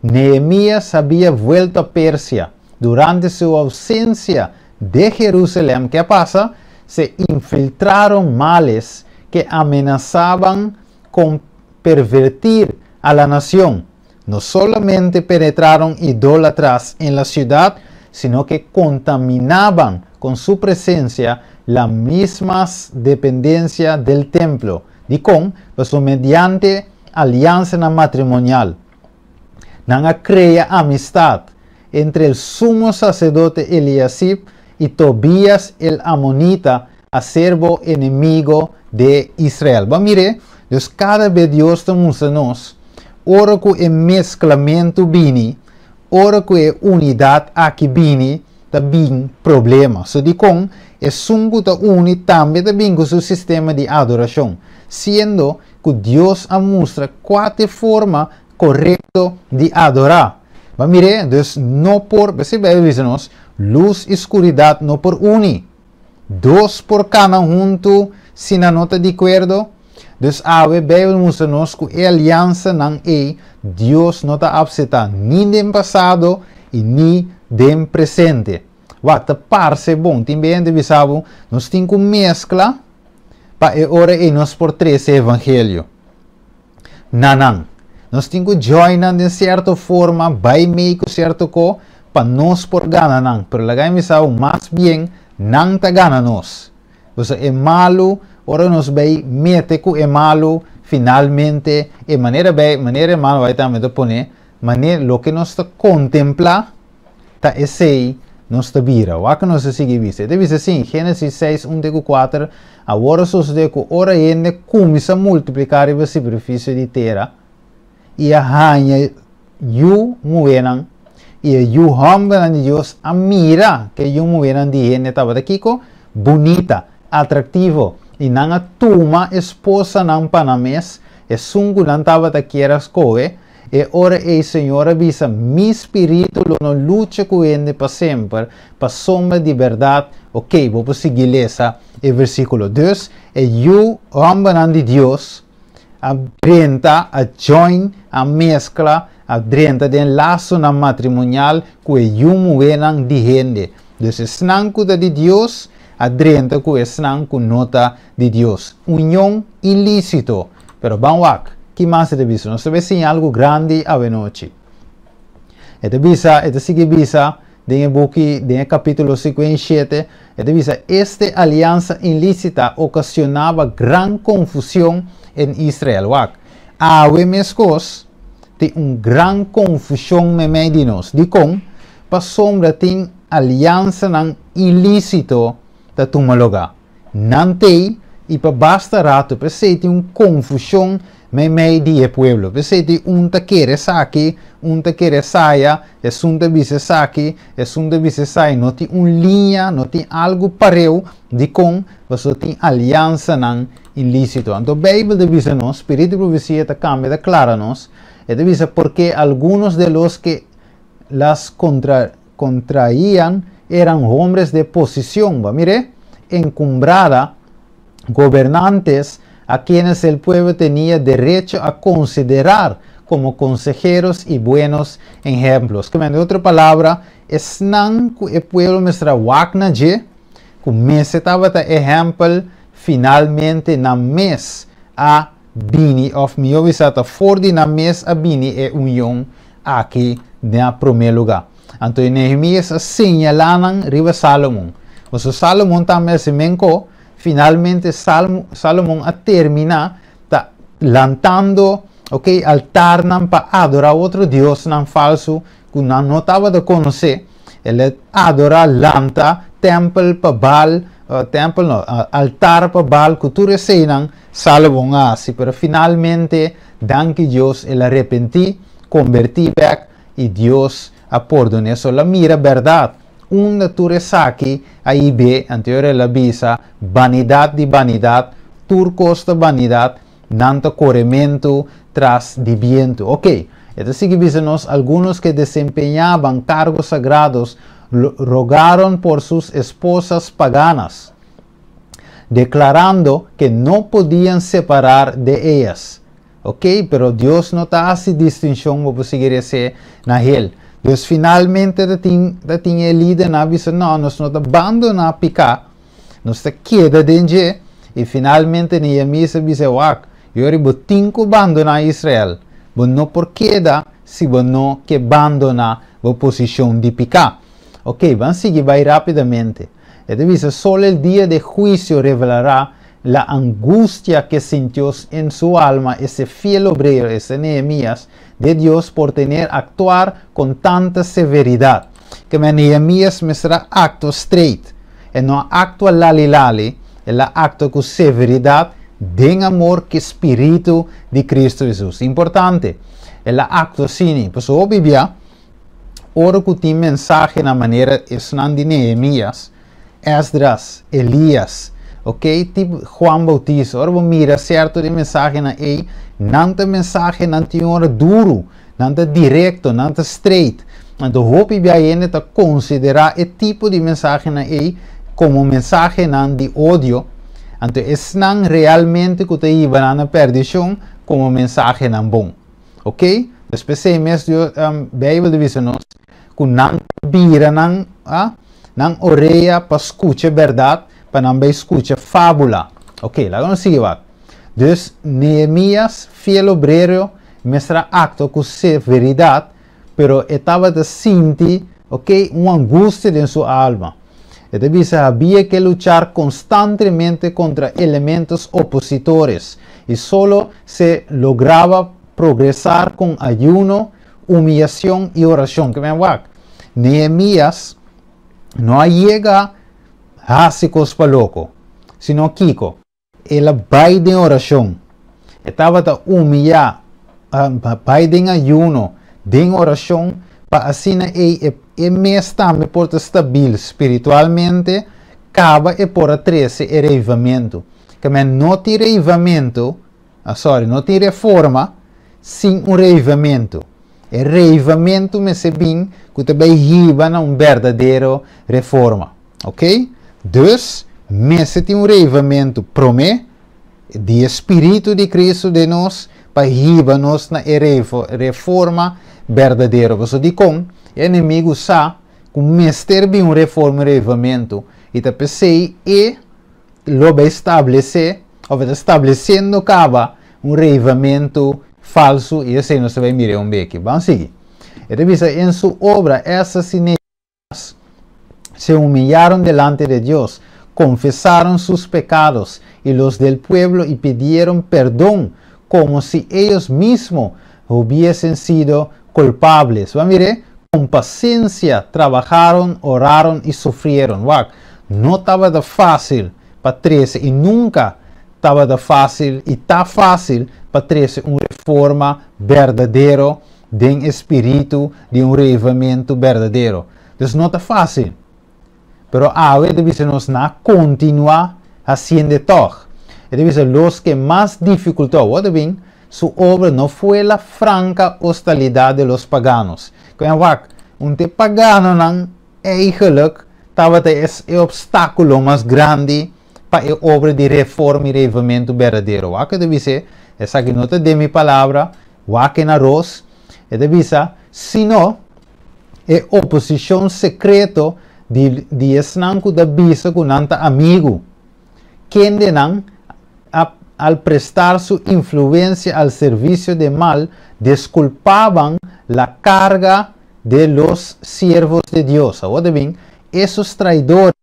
Nehemías había vuelto a Persia. Durante su ausencia de Jerusalén, ¿qué pasa? Se infiltraron males que amenazaban con pervertir a la nación. No solamente penetraron idólatras en la ciudad, sino que contaminaban con su presencia la misma dependencia del templo. Dikon, pues mediante aliansa matrimonial. Nan a krea amistat entre el sumo saserdote Eliasib i Tobias el amonita, aserbo enemigu di Israel. Ban mira, Dus kada bes Dios ta mustra nos. Ora ku e mesklamentu bini, ora ku e unidat aki bini, ta bin problema. So dikon esun ku ta uni tambe ta bin ku su sistema di adorashon, siendo ku Dios a mustra kua ta e forma korekto di adorá. Ba mir'é, dus no por, p'esei Beibel bisa nos, lus i skuridat no por uni. Dos por kana huntu si nan no ta di kuerdo? Dus awe Beibel mustra nos ku e aliansanan ei Dios no ta apseptá ni den pasado i ni den presente. Wak, ta parse bon, tin be hende bisa bo, nos tin ku meskla pa e ora ei nos por trese evangelio na nan. Nos tin ku join nan den sierto forma, bai mei ku sierto ko, pa nos por gana nan. Pero laga mi bisa bo, mas bien nan ta gana nos. Pasobra e malu, ora nos bai mete ku e malu, finalmente e manera bai, manera e malu bai tambe ta pone, manera loke nos ta kontemplá ta esei nos ta bira. Wak nos ta sigui bisa. E ta bisa asin, Génesis seis, un te ku kuater, Awor a sosodé ku ora hende kuminsá multipliká riba superfisio di tera i a haña yu muhénan, i e yu hòmbernan di Dios a mira ku e yu muhénan di hende tabata kiko? Bunita, atraktivo, i nan a tuma esposanan pa nan mes, esun ku nan tabata kier a skohe. E ora ei Señor a bisa, Mi spiritu lo no lucha ku hende pa semper, pasobra di bèrdat. Oké, bo por sigui lesa e versíkulo. Dus, e yu hòmbernan di Dios a drenta, a join, a meskla, a drenta den lasonan matrimonial ku e yu muhénan di hende. Dus esnan ku ta di Dios a drenta ku esnan ku no ta di Dios. Union ilísito. Pero ban wak, ki mas e ta bisa? Nos ta bai siña algu grandi awenochi. E ta bisa, e ta sigui bisa den e buki, den e kapítulo 57, e ta bisa, Este aliansa ilísita ocasionaba gran confusión en Israel. Wak, awe meskos tin un gran confusion meimei di nos. Dikon? Pasobra tin aliansanan ilísito ta tuma lugá. Nan t'ei i pa basta rato, p'esei tin un konfushon meimei di e pueblo. P'esei tin un ta kere esaki, un ta kere esaya, esun ta bisa esaki, esun ta bisa esaya. No tin un liña, no tin algu pareu. Dikon? Pasobra tin aliansanan ilísito. Anto Beibel ta bisa nos, spiritu di profesia ta kambia, ta klara nos, e ta bisa, Porke algunos de los ke las contraían eran hombres de posición, ba mire, encumbrada, gobernantes a quienes el pueblo tenía derecho a considerar como consejeros y buenos ejemplos. Ke men, den otro palabra, esnan ku e pueblo mester a wak na dje, ku mester tabata ehèmpel, finalmente nan mes a bini, òf mihó bisa ta for di nan mes a bini e union aki na promé lugá. Anto Nehemías a señalá nan riba Sálomon. Pasobra Sálomon tambe a hasi menkó, finalmente Sálomon a terminá ta lantando, ok, altarnan pa adorá otro diosnan falsu ku nan no tabata konosé. El a adorá, lanta tèmpel pa Baal, tèmpel no, altar pa Baal, ku tur eseinan Sálomon a hasi. Pero finalmente, danki Dios, el a repentí, kombertí bèk i Dios a pordon'é. So el a mira bèrdat unda tur esaki a hib'é, anto el a bisa, Banidat di banidat, tur kos ta banidat, nan ta korementu tras di bientu. Ok, e ta sigui bisa nos, Algunos ke desempeñaban kargos sagrados rogaron por sus esposas paganas, deklarando ke no podian separar de ellas. Ok, pero Dios no ta hasi distinshon, bo por sigui res'é na hel. Dios finalmente ta tin ta tin e lidernan a bisa, No, nos no ta bandoná piká, nos ta keda den dje. I finalmente Nehemias a bisa, Wak, yori bo tin ku bandoná Israel. Bo no por keda si bo no ke bandoná bo posishon di piká. Ok, ban sigui bai rápidamente. E ta bisa, Solo el dia de huisio revelará la angustia que sintió en su alma ese fiel obrero, ese Nehemías, de Dios por tener actuar con tanta severidad. Ke men Nehemías mester a actua straight. E no a actua lali lali, el a actua cu severidad den amor cu e spiritu di Cristo Jesus. Importante! El a aktua asina. Pasobra hopi bia, ora ku tin mensahenan manera esnan di Nehemias, Esdras, Elias, ok, tipo Juan Bautista, ora bo mira sierto di mensahenan ei, nan ta mensahenan tin ora duru, nan ta direkto, nan ta straight. Anto hopi bia hende ta konsiderá e tipo di mensahenan ei komo mensahenan di odio, anto esnan realmente ku ta hiba nan na perdishon komo mensahenan bon. Ok? Dus p'esei mes Dios, Beibel ta bisa nos ku nan ta bira nan, ah, nan orea pa skucha bèrdat, pa nan bai skucha fábula. Ok, laga nos sigui wak. Dus Nehemias, fiel obrero, mester a aktua ku severidat, pero e tabata sinti, ok, un angustia den su alma. E ta bisa, Habia ke luchar konstantemente kontra elementos opositores, i solo se lograba progresar kon ayuno, humiyacion i oracion. Ke men wak, Nehemias no a yega hasi kos pa loko, sino kiko? El a bai den oracion. E tabata humiyá, bai den ayuno, den oracion, pa asina ei e e mes tambe por ta stabil spiritualmente, kaba e por a trese e reivamentu. Ke men no tin reivamentu, sorry, no tin reforma sin un reivamentu. E reivamentu mester bin ku ta bai hiba na un berdadero reforma. Ok? Dus, mester tin un reivamentu promé di e Spiritu di Cristo den nos pa hiba nos na e reforma berdadero. Pasobra dikon? E enemigu sa ku mester bin un reforma i reivamentu, i ta p'esei e lo bai stablesé, òf e ta stablesiendo kaba, un reivamentu falsu, i esei nos ta bai mira e un beki. Ban sigui. E ta bisa, En su obra, esas i se humillaron delante de Dios, confesaron sus pecados y los del pueblo y pidieron perdón como si ellos mismos hubiesen sido culpables. Ban mire, con paciencia trabajaron, oraron y sufrieron. Wak, no tabata fácil pa trese y nunca tabata fácil y ta fácil pa trese un reforma berdadero den e spiritu di un reavivamentu berdadero. Dus no ta fácil. Pero awe ta bisa nos na kontinuá hasiende tòg. E ta bisa los ke mas difikultó. Wou ta bin? Su obra no fue la franca hostilidad de los paganos. Ku en wak, un te paganonan eigenlijk tabata es e obstákulo mas grandi pa e obra di reforma i reavivamentu berdadero. Wak e ta bis'é, esaki no ta den mi palabra, Wak en aros, e ta bisa, sino e oposishon sekreto di di esnan ku ta bisa ku nan ta amigu, kendenan a al prestar su influensia al servisio de mal deskulpaban la karga de los siervos de Dios. Awor ta bin, esos traidores.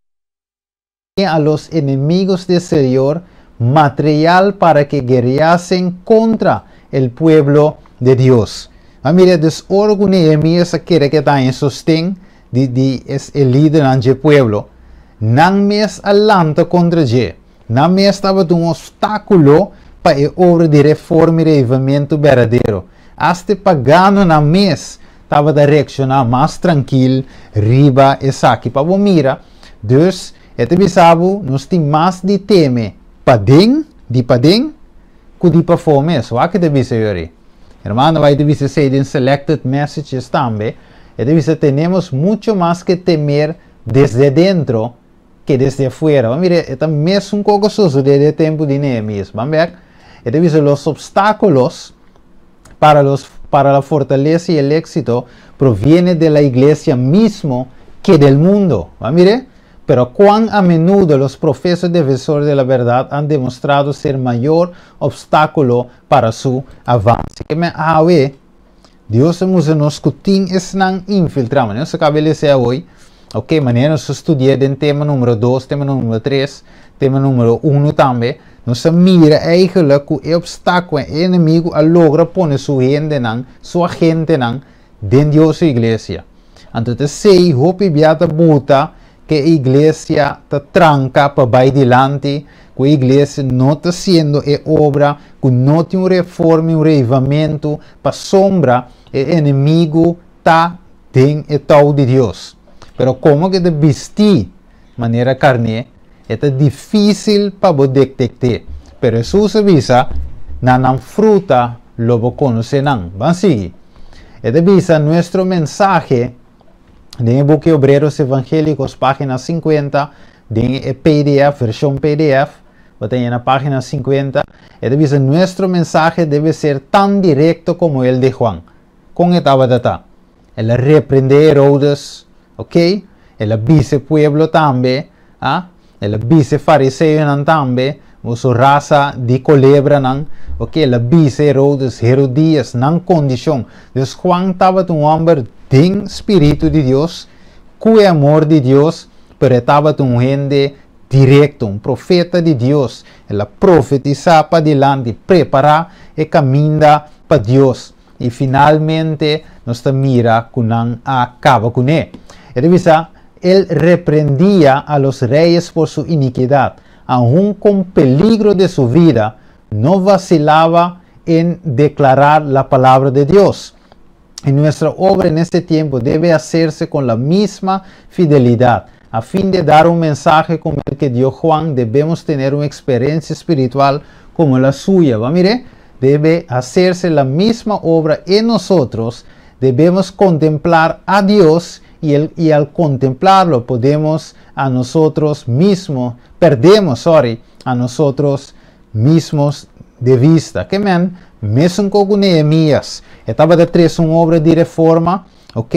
A los enemigos del Señor material para que guerreasen contra el pueblo de Dios. A mira, dus ora ku Nehemías a kere ke ta haña sosten di di es e lidernan dje pueblo, nan mes a lanta kontra dje. Nan mes tabata un obstákulo pa e obra di reforma i reavivamentu berdadero. Asta e paganonan mes tabata reakshoná mas trankil riba esaki. Pa bo mira, Dus, e ta bisa bo, nos tin mas di teme paden, di paden, ku di pafó mes. Wak e ta bisa yori. Hermano White ta bisa esei den Selected Messages tambe. E ta bisa, Tenemos mucho mas ke temer desde adentro ke desde afuera. Ban mira, e ta mesun kos ku sosodé den e tempu di Nehemias. Ban bek. E ta bisa, Los obstáculos para los para la fortaleza y el éxito proviene de la iglesia mismo que del mundo. ¿Va mire? Pero cuán a menudo los profesos defensores de la verdad han demostrado ser mayor obstáculo para su avance. Ke men awe, Dios a mustra nos ku tin esnan infiltrá. Manera nos a kaba di lesa awoy, ok, manera nos a studia den tema numero dos, tema numero tres, tema numero uno tambe, nos a mira eigenlijk ku e obstákulo, e enemigu a logra pone su hendenan, su agentenan den Dios su iglesia. Anto ta esei hopi bia ta buta ku e iglesia ta tranka pa bai dilanti. Ku iglesia no ta hasiendo e obra, ku no tin un reforma, un reavivamentu, pasombra e enemigu ta den e tou di Dios. Pero komo ku e ta bisti manera karné, ta difísil pa detektá. Pero Hesus a bisa, na nan fruta lo bo konosé nan. Ban sigui. E ta bisa nuestro mensahe den buki Obreros Evangélicos, página 50, den PDF, vershon PDF, bo tin na página 50, e ta bisa nuestro mensahe debe ser tan directo como el de Juan. Kon e tabata? El a reprendé Herodes, ok? El a bisa pueblo tambe, ah? El a bisa fariseonan tambe, boso rasa di kolebranan, ok? El a bisa Herodes, Herodías, nan kondishon. Dus Juan tabata un hòmber den spiritu di Dios, ku amor di Dios, pero tabata un hende direkto, un profeta di Dios. El a profetisá pa dilanti, prepará e kaminda pa Dios. I finalmente, nos mira ku nan a kaba kuné. E ta bisa, él reprendía a los reyes por su iniquidad, aun con peligro de su vida, no vacilaba en declarar la palabra de Dios. Y nuestra obra en este tiempo debe hacerse con la misma fidelidad. A fin de dar un mensaje como el que dio Juan, debemos tener una experiencia espiritual como la suya. ¿Va? Mire, debe hacerse la misma obra en nosotros. Debemos contemplar a Dios y al contemplarlo podemos a nosotros mismos, perdemos, sorry, a nosotros mismos de vista. Ke men, mesun ku Nehemías, tabata trese un obra di reforma, ok?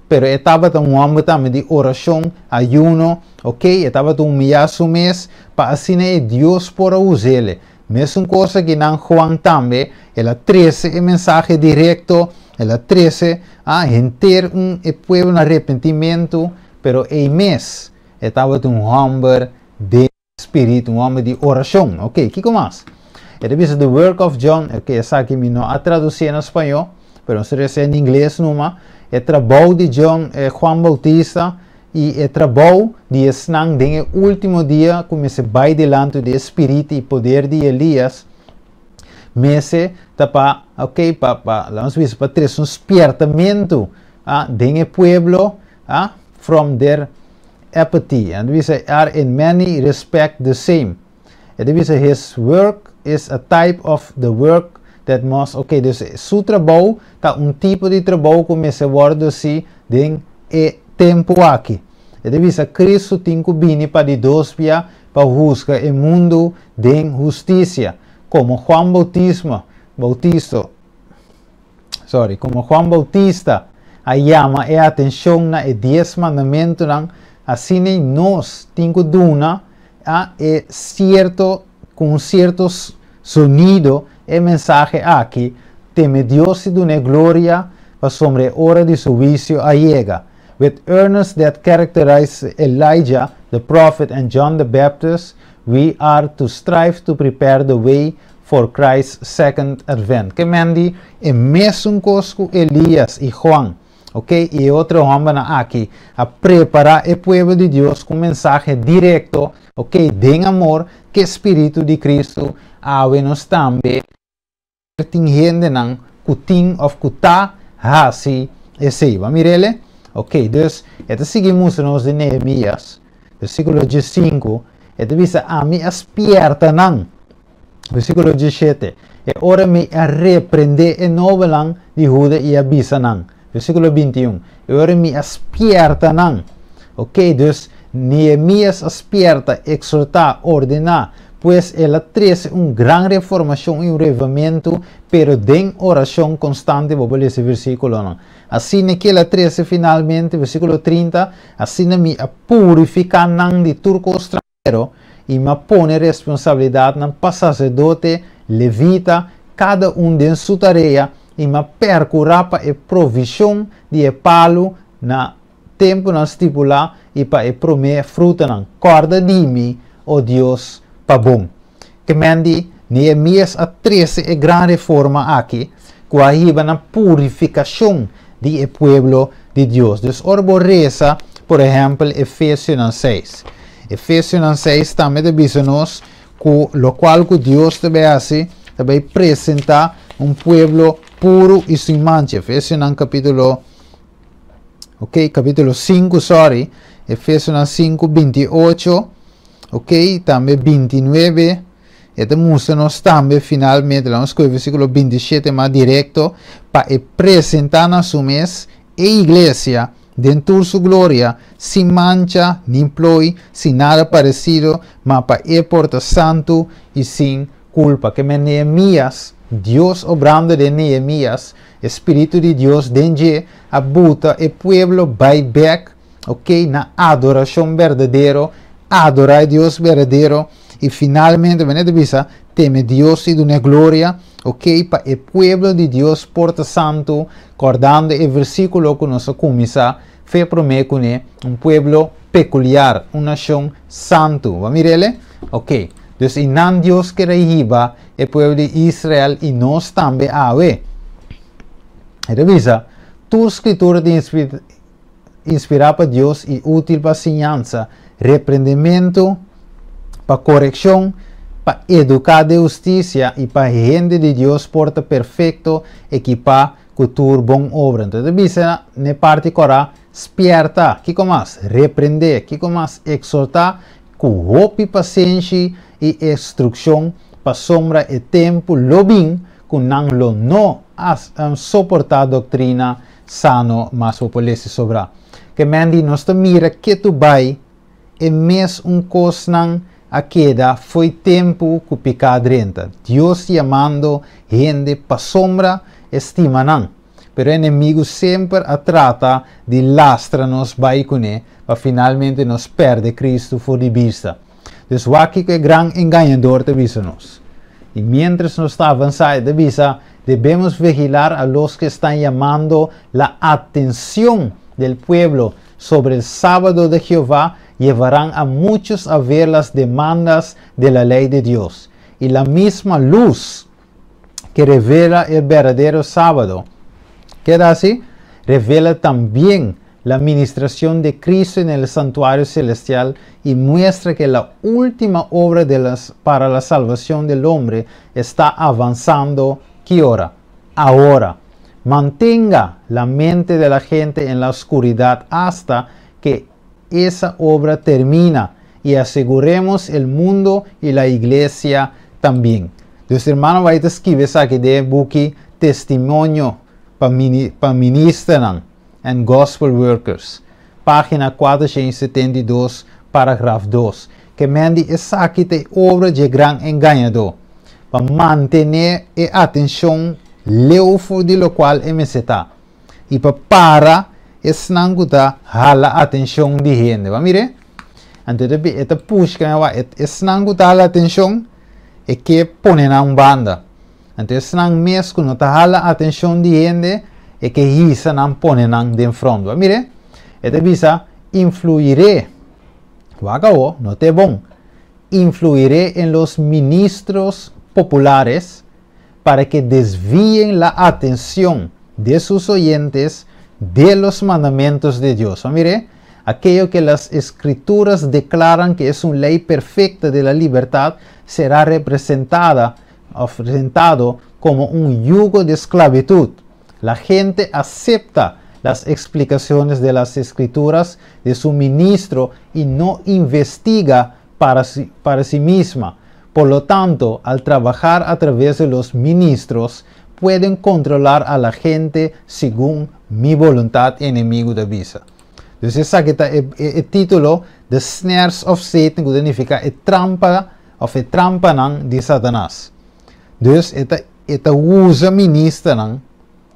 Pero tabata un hòmber tambe di orashon, ayuno, ok? Tabata humiliá su mes, pa asina Dios por us'é. Mesun kos ku nan Juan tambe, el a trese e mensahe direkto, el a trese a henter un pueblo na arepentimentu, pero e mes tabata un hòmber di spiritu, un hòmber di orashon, ok? Kiko mas? E ta bisa The Work of John, ok, esaki mi no a tradusí na spañó, pero no sa na ingles numa, e trabou di John, Juan Bautista, i e trabou di esnan den último dia, kuminsá bai dilanti di spiritu i poder di Elias, mester ta pa, ok, pa, ban bisa, pa trese un spièrtamentu den e pueblo, from their apathy, and we say are in many respect the same. E ta bisa his work is a type of the work that must, ok, dus su trabou ta un tipo di trabou ku mester wòrdu hasí den e tempu aki. E ta bisa Kristu tin ku bini pa di dos bia pa husga e mundu den hustisia, komo Juan Boutismo, Bautista, sorry, komo Juan Bautista a yama e atenshon na e 10 mandamentunan, asina nos tin ku duna a e sierto ku sierto sonido e mensahe aki, teme Dios i dun'é gloria, pasobra e ora di su huisio a yega. With earnest that characterized Elijah, the prophet, and John the Baptist, we are to strive to prepare the way for Christ's second advent. Ke men di e mesun kos ku Elias i Juan, ok? I otro hòmbernan aki a prepará e pueblo di Dios ku mensahe direkto, ok? Den amor ku Spiritu di Kristu awe nos tambe tin hendenan ku tin òf ku ta hasi esei. Ban mir'é? Ok, dus e ta sigui mustra nos di Nehemías, versíkulo 5, e ta bisa ami a spièrta nan. Versíkulo 17. I ora mi a reprendé e nobelnan di Huda i a bisa nan. Versíkulo 21. I ora mi a spièrta nan. Ok, dus Nehemías a spièrta, ekshortá, ordená, pues el a trese un gran reformashon i un reavivamentu, pero den orashon konstante, bo lesa e versíkulonan. Asina ku el a trese finalmente, versíkulo 30, asina mi a purifiká nan di tur kos stranhero i m'a pone responsabilidatnan pa saserdote, levita, kada un den su tarea i m'a perkurá pa e provishon di e palu na tempunan stipulá i pa e promé frutanan. Kòrda di mi, o Dios, pa bon. Ke men di, Nehemías a trese e gran reforma aki, ku a hiba na purifikashon di e pueblo di Dios. Dus ora bo resa, por ehèmpel, Efesionan 6. Efesionan 6 tambe ta bisa nos. Ku lokual ku Dios ta bai hasi, ta bai presentá un pueblo puru i sin mancha. Efesionan kapítulo, ok, kapítulo 5, sorry, Efesionan 5, 28, ok, tambe 29, e ta mustra nos tambe finalmente, laga nos skohe versíkulo 27 mas direkto, pa e presentá na su mes e iglesia den tur su gloria, sin mancha, ni ploi, sin nada paresido, ma pa e por ta santu i sin kulpa. Ke men Nehemías, Dios obrando den Nehemías, e Spiritu di Dios den dje, a buta e pueblo bai bèk, ok, na adorashon berdadero, adorá e Dios berdadero, i finalmente, manera ta bisa, teme Dios i dun'é gloria, ok, pa e pueblo di Dios por ta santu, kòrdando e versíkulo ku nos a kuminsá fe promé kuné, un pueblo pekuliar, un nashon santu. Bo a mir'el? Ok. Dus i nan Dios kere hiba e pueblo di Israel i nos tambe awe. E ta bisa, Tur Skritura ta inspirá pa Dios i útil pa siñansa, reprendementu, pa korekshon, pa eduká den hustisia i pa hende di Dios por ta perfekto, ekipá ku tur bon obra. Entonces e ta bisa n'e parti kòrá, spièrta, kiko mas? Reprendé, kiko mas? Eksortá ku hopi pasenshi i instrukshon, pasobra e tempu lo bin ku nan lo no a soportá doktrina sano mas bo por lesa sobrá. Ke men di nos ta mira ketu bai e mes un kosnan a keda fo'i tempu ku piká drenta. Dios yamando hende pasobra e stima nan. Pero e enemigu semper a trata di lastra nos bai kuné pa finalmente nos pèrdè Kristu for di bista. Dus wak kiko e gran engañador ta bisa nos. I miéntras nos ta avansá e ta bisa, Debemos vigilar a los que están llamando la atención del pueblo sobre el sábado de Jehová, llevarán a muchos a ver las demandas de la ley de Dios. Y la misma luz que revela el verdadero sábado, keda así, revela también la ministración de Cristo en el santuario celestial y muestra que la última obra de las, para la salvación del hombre está avanzando. ¿Qué hora? Ahora. Mantenga la mente de la gente en la oscuridad hasta que esa obra termina y aseguremos el mundo y la iglesia también. Dus hermano White a skibi esaki den e buki Testimonio pa pa Ministernan and Gospel Workers, página 472, paragraf 2. Ke men di esaki ta e obra dje gran engañadó, pa mantené e atenshon leu for di lokual e mester ta, i pa para esnan ku ta hala atenshon di hende. Bo a mir'é? Anto e ta pushka mi wak, esnan ku ta hala atenshon, e ke pone nan un banda. Anto esnan mes ku no ta hala atenshon di hende, e ke hisa nan pone nan den front. Bo a mir'é? E ta bisa, Influiré. Wak awo, no ta e bon. Influiré en los ministros populares para que desvíen la atención de sus oyentes de los mandamientos de Dios. Bo a mir'é? Aquello que las escrituras declaran que es un ley perfecta de la libertad será representada òf presentado komo un yugo di sklabitut. La gente acepta las explicaciones de las Escrituras de su ministro y no investiga para si, para sí misma. Por lo tanto, al trabajar a través de los ministros, pueden controlar a la gente según mi voluntad, enemigu ta bisa. Dus esaki ta e, e, e título The Snares of Satan, ku ta nifiká e trampa òf e trampanan di Satanas. Dus e ta e ta usa ministernan,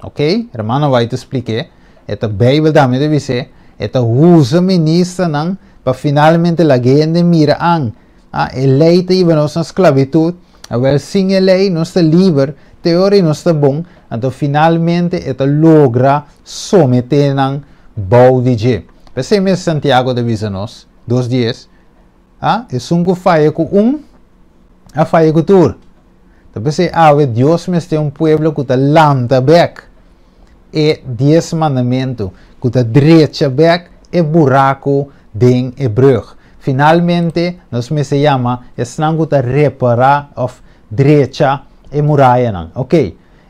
ok, hermano White ta splik'é, e ta Beibel tambe ta bis'é, e ta usa ministernan pa finalmente laga hende mira an, ah, e lei ta hiba nos na sklabitut, awel sin e lei nos ta liber, te ora i nos ta bon, anto finalmente e ta logra someté nan bou di dje. P'esei mes Santiago ta bisa nos, 2:10, A, esun ku faya ku un, a faya ku tur. Ta p'esei awe Dios mester un pueblo ku ta lanta bèk e Dies Mandamentu, ku ta drecha bèk e buraku den e brùg. Finalmente, nos mester yama esnan ku ta repará òf drecha e murayanan. Ok.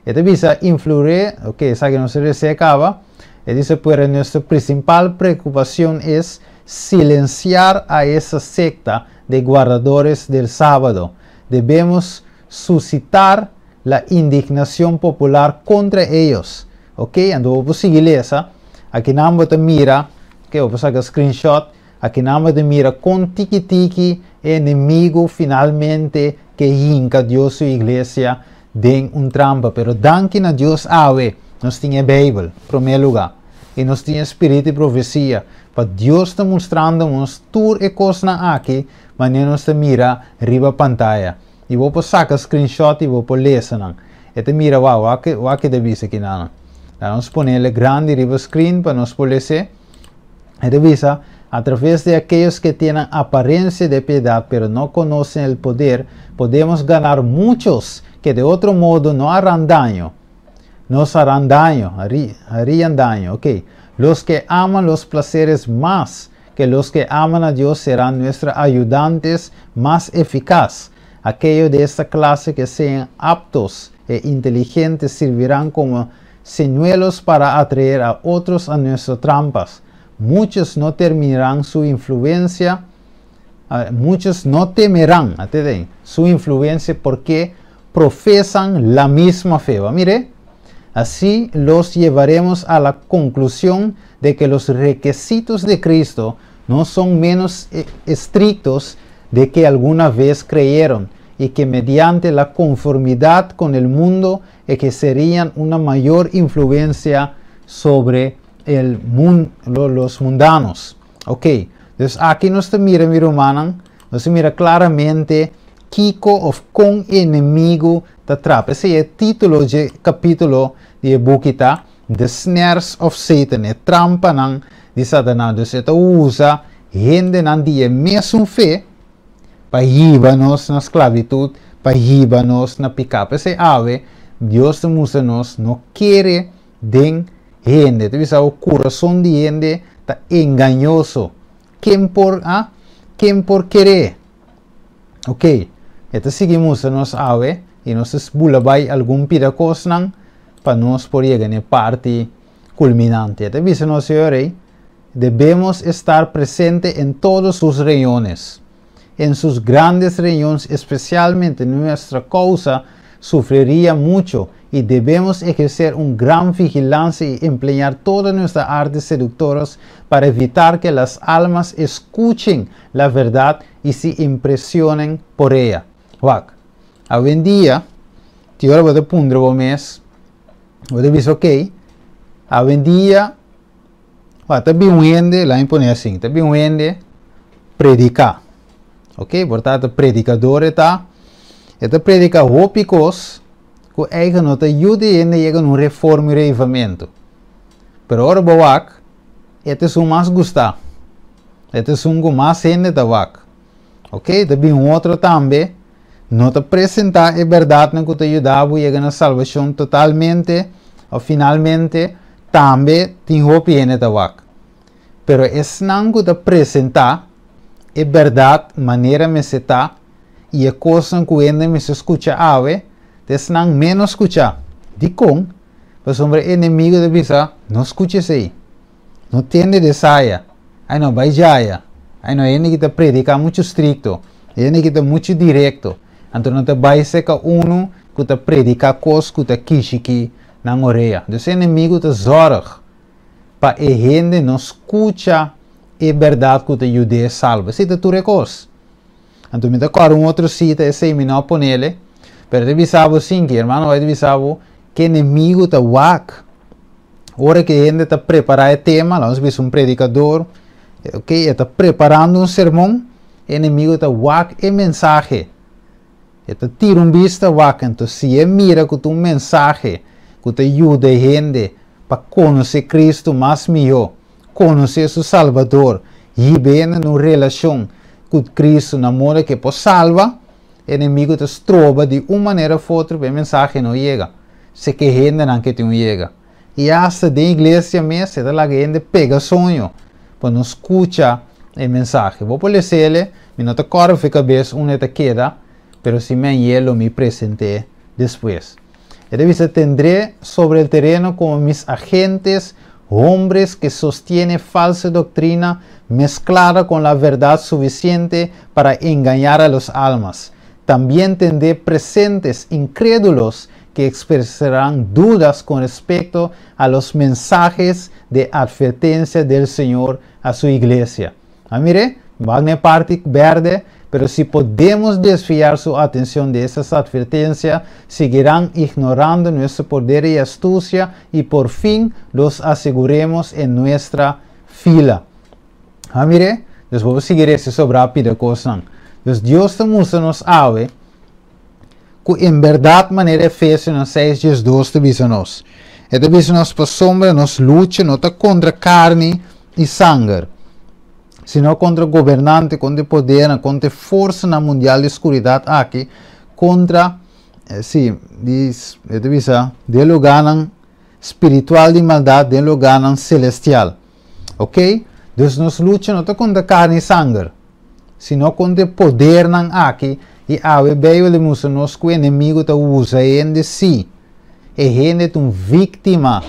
E ta bisa influir, ok, esaki nos a lesa kaba. E dice, pero nuestra principal preocupación es silenciar a esa secta de guardadores del sábado. Debemos suscitar la indignación popular contra ellos. Ok, anto bo sigui lesa. Akinan bo ta mira, ok, bo saka screenshot. Akinan bo ta mira kon tiki tiki enemigu finalmente ke hinka Dios su iglesia den un trampa. Pero danki na Dios awe, nos tin Beibel, promé lugá. I nos tin spiritu di profesia. Pa Dios ta mustrando nos tur e kosnan aki, manera nos ta mira riba pantaya. I bo por saka screenshot i bo por lesa nan. E ta mira wow, wak wak ta bisa akinan. Nos pone grandi riba screen pa nos por lesa. E ta bisa a través de aquellos que tienen apariencia de piedad, pero no conocen el poder, podemos ganar muchos que de otro modo no harán daño. Nos harán daño, harían daño, ok. Los que aman los placeres más que los que aman a Dios serán nuestros ayudantes más eficaz. Aquellos de esta clase que sean aptos e inteligentes servirán como señuelos para atraer a otros a nuestras trampas. Muchos no terminarán su influencia, muchos no temerán su influencia porque profesan la misma fe. Mire, así los llevaremos a la conclusión de que los requisitos de Cristo no son menos estrictos de que alguna vez creyeron y que mediante la conformidad con el mundo ejercerían una mayor influencia sobre el mundo, los mundanos. Ok, dus aki nos ta mira, mi rumannan, nos mira klaramente kiko òf kon enemigu ta trapa. Esei ta e título di kapítulo di e buki ta The Snares of Satan, e trampanan di Satanas. Dus e ta usa hendenan di e mesun fe pa hiba nos na sklabitut, pa hiba nos na piká. Esei awe, Dios ta mustra nos no kere den hende. Ta bisa, e kurason di hende ta engañoso. Ken por, ah? Ken por kere? Ok. Anto sigui mustra nos awe i nos ta bula bai algun pida kosnan pa nos por yega na parti kulminante. Ta bisa nos, señor, debemos estar presente en todas sus reuniones. En sus grandes reuniones, especialmente nuestra causa, sufriría mucho y debemos ejercer un gran vigilancia y emplear todas nuestras artes seductoras para evitar que las almas escuchen la verdad y se impresionen por ella. Wak. Awendia, tin ora bo ta puntra bo mes, bo ta bisa ok, awendia, wak, ta bin un hende, laga mi pone asina, ta bin un hende prediká. Ok, por tantu, predikadó ta prediká hopi kos, ku eigen no ta yuda hende yega na un reforma i reavivamentu. Pero ora bo wak, e ta esun mas gustá. E ta esun ku mas hende ta wak. Ok, ta bin un otro tambe, no ta presentá e berdat ku ta yuda yega na salbashon totalmente, òf finalmente, tambe tin hopi hende ta wak. Pero esnan ku ta presentá e berdat manera mester ta i e kos ku hende mester skucha awe, esnan menos skucha. Dikon, pasobra enemigu ta bisa, no skucha esei. No tende di esaya. Ai no, bai djaya. Ai no, hende ku ta prediká muchu estrikto. Hende ku ta muchu direkto. Anto nan ta bai serka unu ku ta prediká kos ku ta kishiki nan orea. Dus enemigu ta zorg pa e hende no skucha e berdat ku ta yuda salba. Esei ta tur kos. Anto mi ta kòrda un otro sita esei mi no a ponele, pero ta bisa bo asina, ruman, bai bisa bo ku enemigu ta wak. Ora ku hende ta prepará e tema, laga nos bisa un predikadó, ok, ta preparando un sermon, enemigu ta wak e mensahe. E ta tira un bista wak, anto si e mira ku un mensahe ku ta yuda hende pa konosé Kristu mas mihó, konosé su Salbador, i bin den un relashon ku Kristu na moda ku por salba, enemigu ta stroba di un manera òf otro pa e mensahe no yega. Si ku hendenan ke tin yega. I asta den iglesia mes, ta laga hende pega soño, pa no skucha. E mensahe. Bo por les'é, mi no ta kòrda for di kabes unda e ta keda, pero si mi hañ'é lo mi present'é despues. E ta bisa, Tendré sobre el terreno como mis agentes hombres que sostienen falsa doctrina mezclada con la verdad suficiente para engañar a los almas. También tendré presentes incrédulos que expresarán dudas con respecto a los mensajes de advertencia del Señor a su iglesia. Ah, mire, van na parti bèrdè, pero si podemos desviar su atención de esas advertencias, seguirán ignorando nuestro poder y astucia y por fin los aseguremos en nuestra fila. Ah, mire, dus ban sigui esei sobre rápido kos. Dus Dios ta mustra nos awe ku en berdat manera Efesionan 6:12 ta bisa nos. E ta bisa nos pasombra nos lucha no ta kontra karni i sanger, sino kontra gobernante, kontra poder, kontra forsa mundial di oskuridat aki, kontra si, di, e ta bisa, den lugá spiritual di maldat, den lugá selestial. Ok? Dus nos lucha no ta kontra karni i sanger, sino kontra poder aki i awe Beibel ta mustra nos ku enemigu ta usa hende si. E hende ta un víktima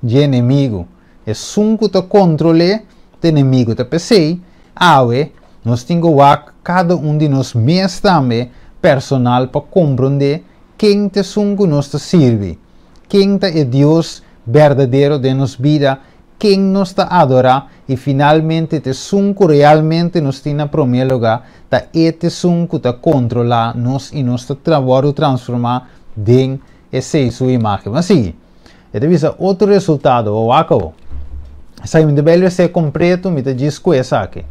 di enemigu. Esun ku ta kontrolá e enemigu. Ta p'esei, awe, nos tin ku kada un di nos mes tambe personal pa komprondé ken ta esun ku nos ta sirbi. Ken ta e Dios berdadero di nos bida, ken nos ta adorá i finalmente ta esun ku realmente nos tin na promé lugá, ta esun ku ta kontrolá nos i nos ta transformá den esei su imágen. Ma sigui, e ta bisa otro resultado, o akabó. Esaki mi debe ser kompleto, mi ta djis ku esaki.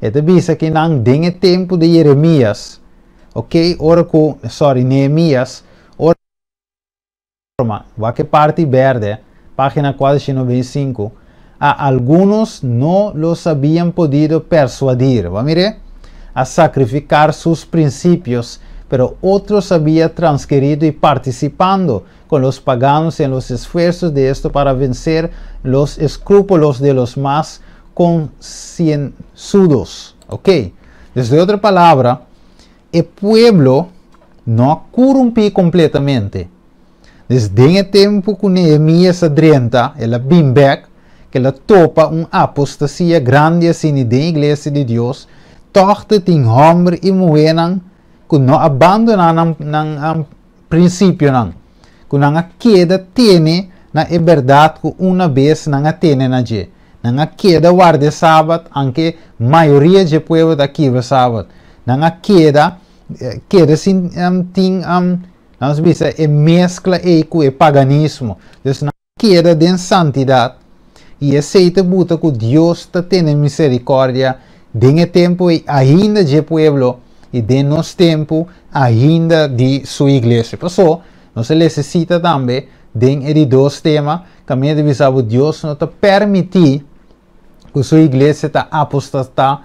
E ta bisa ku nan den tempu di Jeremias, ok, ora ku, sorry, Nehemias, ora wak e parti bèrdè, página 495, a algunos no los habían podido persuadir, ban mira, a sacrificar sus principios, pero otros había transgredido y participando con los paganos en los esfuerzos de esto para vencer los escrúpulos de los más concienzudos. Ok, desde otra palabra, el pueblo no a korumpí kompletamente. Desde e tempu ku Nehemias a drenta, el a bin bèk, ku el a topa un apostasia grandi asina den iglesia di Dios, toch tin hòmber i muhé ku no a bandoná nan, nan prinsipionan, ku nan a keda tene na e berdat ku un bes nan a tene na dje. Nan a keda warda sabat, aunke mayoria di pueblo ta kibra sabat. Nan a keda sin tin nos bisa e meskla ei ku e paganismo. Dus nan a keda den santidat i esei ta buta ku Dios ta tene miserikòrdia den e tempu ainda di pueblo i den nos tempu ainda di su iglesia. Pasó, nos nesesita tambe den e di dos tema, kaminda di bisa Dios no ta permití ku su iglesia ta apostatá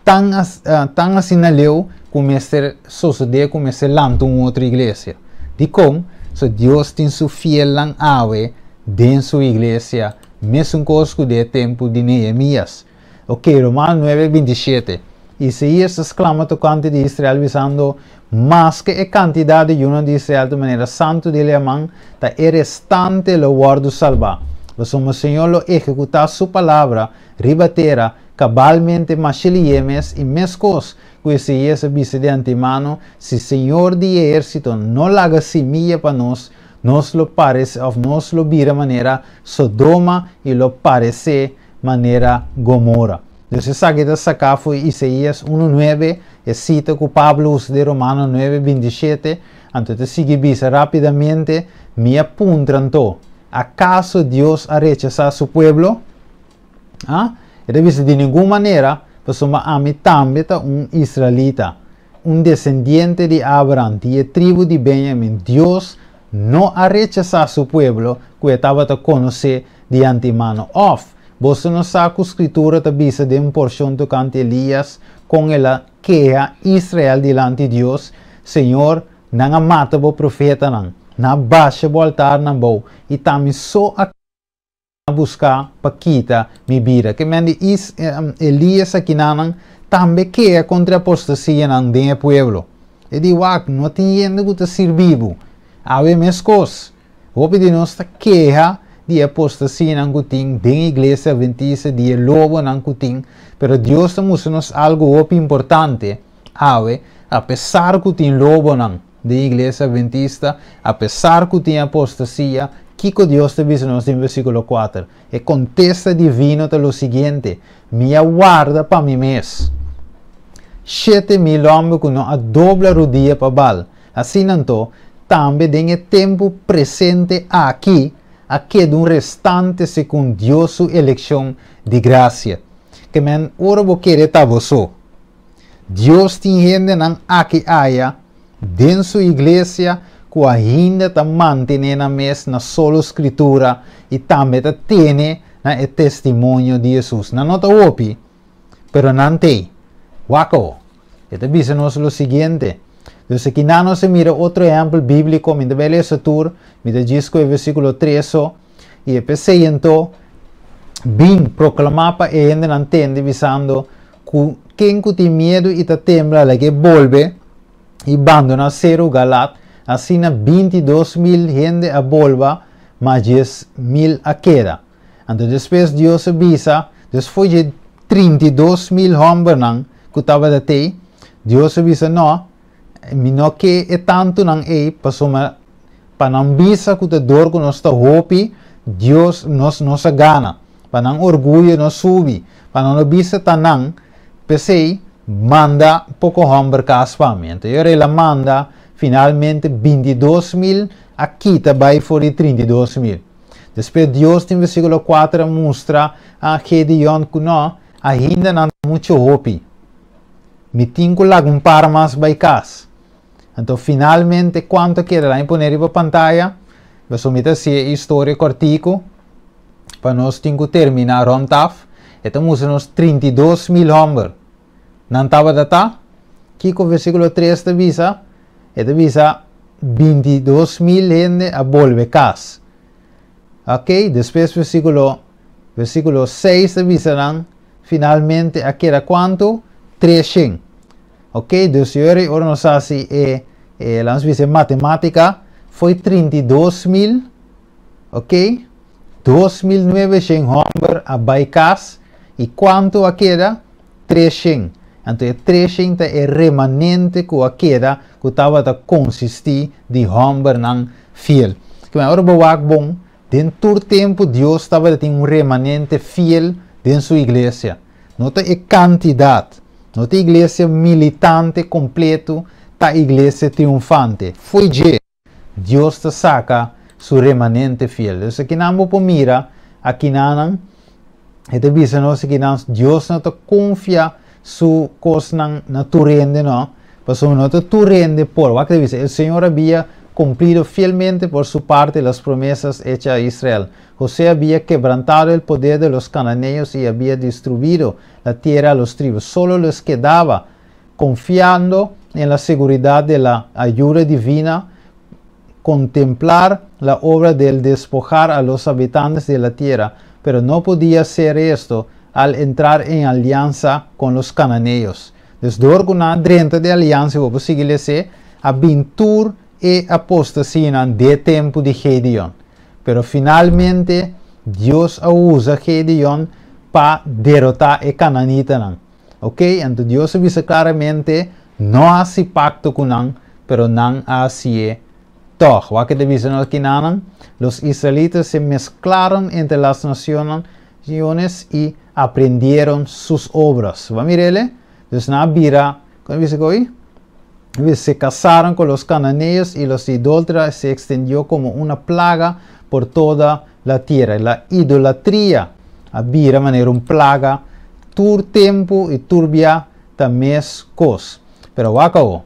tan asina leu ku mester sosodé ku mester lanta un otro iglesia. Dikon, so Dios tin su fielnan awe den su iglesia, mesun kos ku den tempu di Nehemias. Ok, Romano 9:27. Isaías sklama tokante di Israel bisando, maske e kantidat di yunan di Israel ta manera santu di laman, ta e restante lo wòrdu salbá. Pasobra Señor lo ehekutá su palabra riba tera kabalmente masha lihé mes i meskos ku Isaías a bisa di antemano, si Señor di ehérsito no laga simia pa nos, nos lo parese, òf nos lo bira manera Sodoma i lo parese manera Gomora. Entonses, esaki ta saká for di Isaías 1.9, e sita ku Pablo usa di Romano 9.27, anto ta sigui bisa rápidamente, mi a puntra anto, akaso Dios a rechasá su pueblo? Ah? E ta bisa di ningun manera, pasobra ami tambe ta un israelita, un desendiente di Abraham, di tribu di Benjamin. Dios no a rechasá su pueblo, ku e tabata konosé di antemano. Òf, boso no sa ku Skritura ta bisa den un porshon tokante Elias, kon el a keha Israel dilanti Dios, Señor, nan a mata bo profetanan, nan a basha bo altarnan abou, i t'ami so a Buska pa kita mi bida. Ke men di is, Elias akinanan tambe keha kontra apostasianan den e pueblo. E di, Wak, no tin hende ku ta sirbi bo. Awe meskos, hopi di nos ta keha di e apostasianan ku tin den iglesia adventista, di e lobonan ku tin, pero Dios ta mustra nos algu hopi importante awe, apesar ku tin lobonan den iglesia adventista, apesar ku tin apostasia, kiko Dios ta bisa nos den versíkulo 4? E kontesta divino ta lo siguiente: Mi a warda pa mi mes 7000 hòmber ku no a dobla rudia pa Baal. Asina anto, tambe den e tempu presente aki a keda un restante segun Dios su elekshon di grasia. Ke men ora bo kere ta bo so. Dios tin hendenan aki aya den su iglesia ku ainda ta mantené nan mes na solo Skritura i tambe ta tene na e testimonio di Hesus. Nan no ta hopi, pero nan t'ei. Wak awo. E ta bisa nos lo siguiente. Dus akinan nos a mira otro ehèmpel bíbliko. Mi ta bai lesa tur, mi ta djis ku e versíkulo 3 so. I e p'esei anto, bin proklamá pa e hendenan tende, bisando, Ku ken ku tin miedu i ta tembla, lag'é bolbe i bandoná Seru Galat. Asina 22.000 hende a bolba, ma 10.000 a keda. Anto despues Dios a bisa, dus for dje 32.000 hòmbernan ku tabata t'ei, Dios a bisa, Nò, mi no ke e tantunan ei, pasobra pa nan bisa ku ta dor ku nos ta hopi, Dios, nos, nos a gana. Pa nan orguyo no subi, pa nan no bisa ta nan, p'esei, manda poko hòmber kas pa mi. Anto e ora el a manda, finalmente 22.000 a kita bai for di 32.000. Despues Dios den versíkulo 4 a mustra a Gedeon ku no, ainda nan ta muchu hopi. Mi tin ku laga un par mas bai kas. Anto finalmente kuantu a keda? Laña pone riba pantaya, pasobra mi ta hasi e historia kòrtiku pa nos tin ku terminá rònt af. E ta mustra nos 32.000 hòmber. Nan tabata ta? Kiko versíkulo 3 ta bisa? E ta bisa 22.000 hende a bolbe kas. Ok, despues versíkulo 6 ta bisa nan finalmente a keda kuantu? 300. Ok, dus yori ora nos hasi e laat nos bisa e matemátika, foi 32.000, ok, 2900 hòmber a bai kas i kuantu a keda? 300. Anto e 300 ta e remanente ku a keda ku tabata konsistí di hòmbernan fiel. Ke men ora bo wak bon, den tur tempu Dios tabata tin un remanente fiel den su iglesia. No ta e kantidat, no ta iglesia militante kompletu ta iglesia triunfante. Fo'i dje, Dios ta saka su remanente fiel. Dus akinan bo por mira, akinanan, e ta bisa nos akinan, Dios no ta konfia su kosnan na tur hende no, pasobra no ta tur hende por. Wak ta bisa, El Señor habia cumplido fielmente por su parte las promesas hechas a Israel. José había quebrantado el poder de los cananeos y había distribuido la tierra a los tribus. Solo les quedaba, confiando en la seguridad de la ayuda divina, contemplar la obra del despojar a los habitantes de la tierra, pero no podía hacer esto al entrar en alianza con los cananeos. Dus dor ku nan a drenta den aliansa, bo por sigui lese, a bin tur e apostasianan de tempu di Gedeon. Pero finalmente Dios a usa Gedeon pa derotá e kananitanan. Ok, anto Dios a bisa klaramente, no hasi pakto ku nan, pero nan a hasié tòg. Wak e ta bisa nos kinanan? Los israelitas se mezclaron entre las naciones y aprendieron sus obras. Bo a mir'el? Dus nan a bira, kon e bisa ku oí? Se casaron con los cananeos y los idólatras se extendió como una plaga por toda la tierra. La idolatria a bira manera un plaga tur tempu i tur bia ta mes kos. Pero wak awo,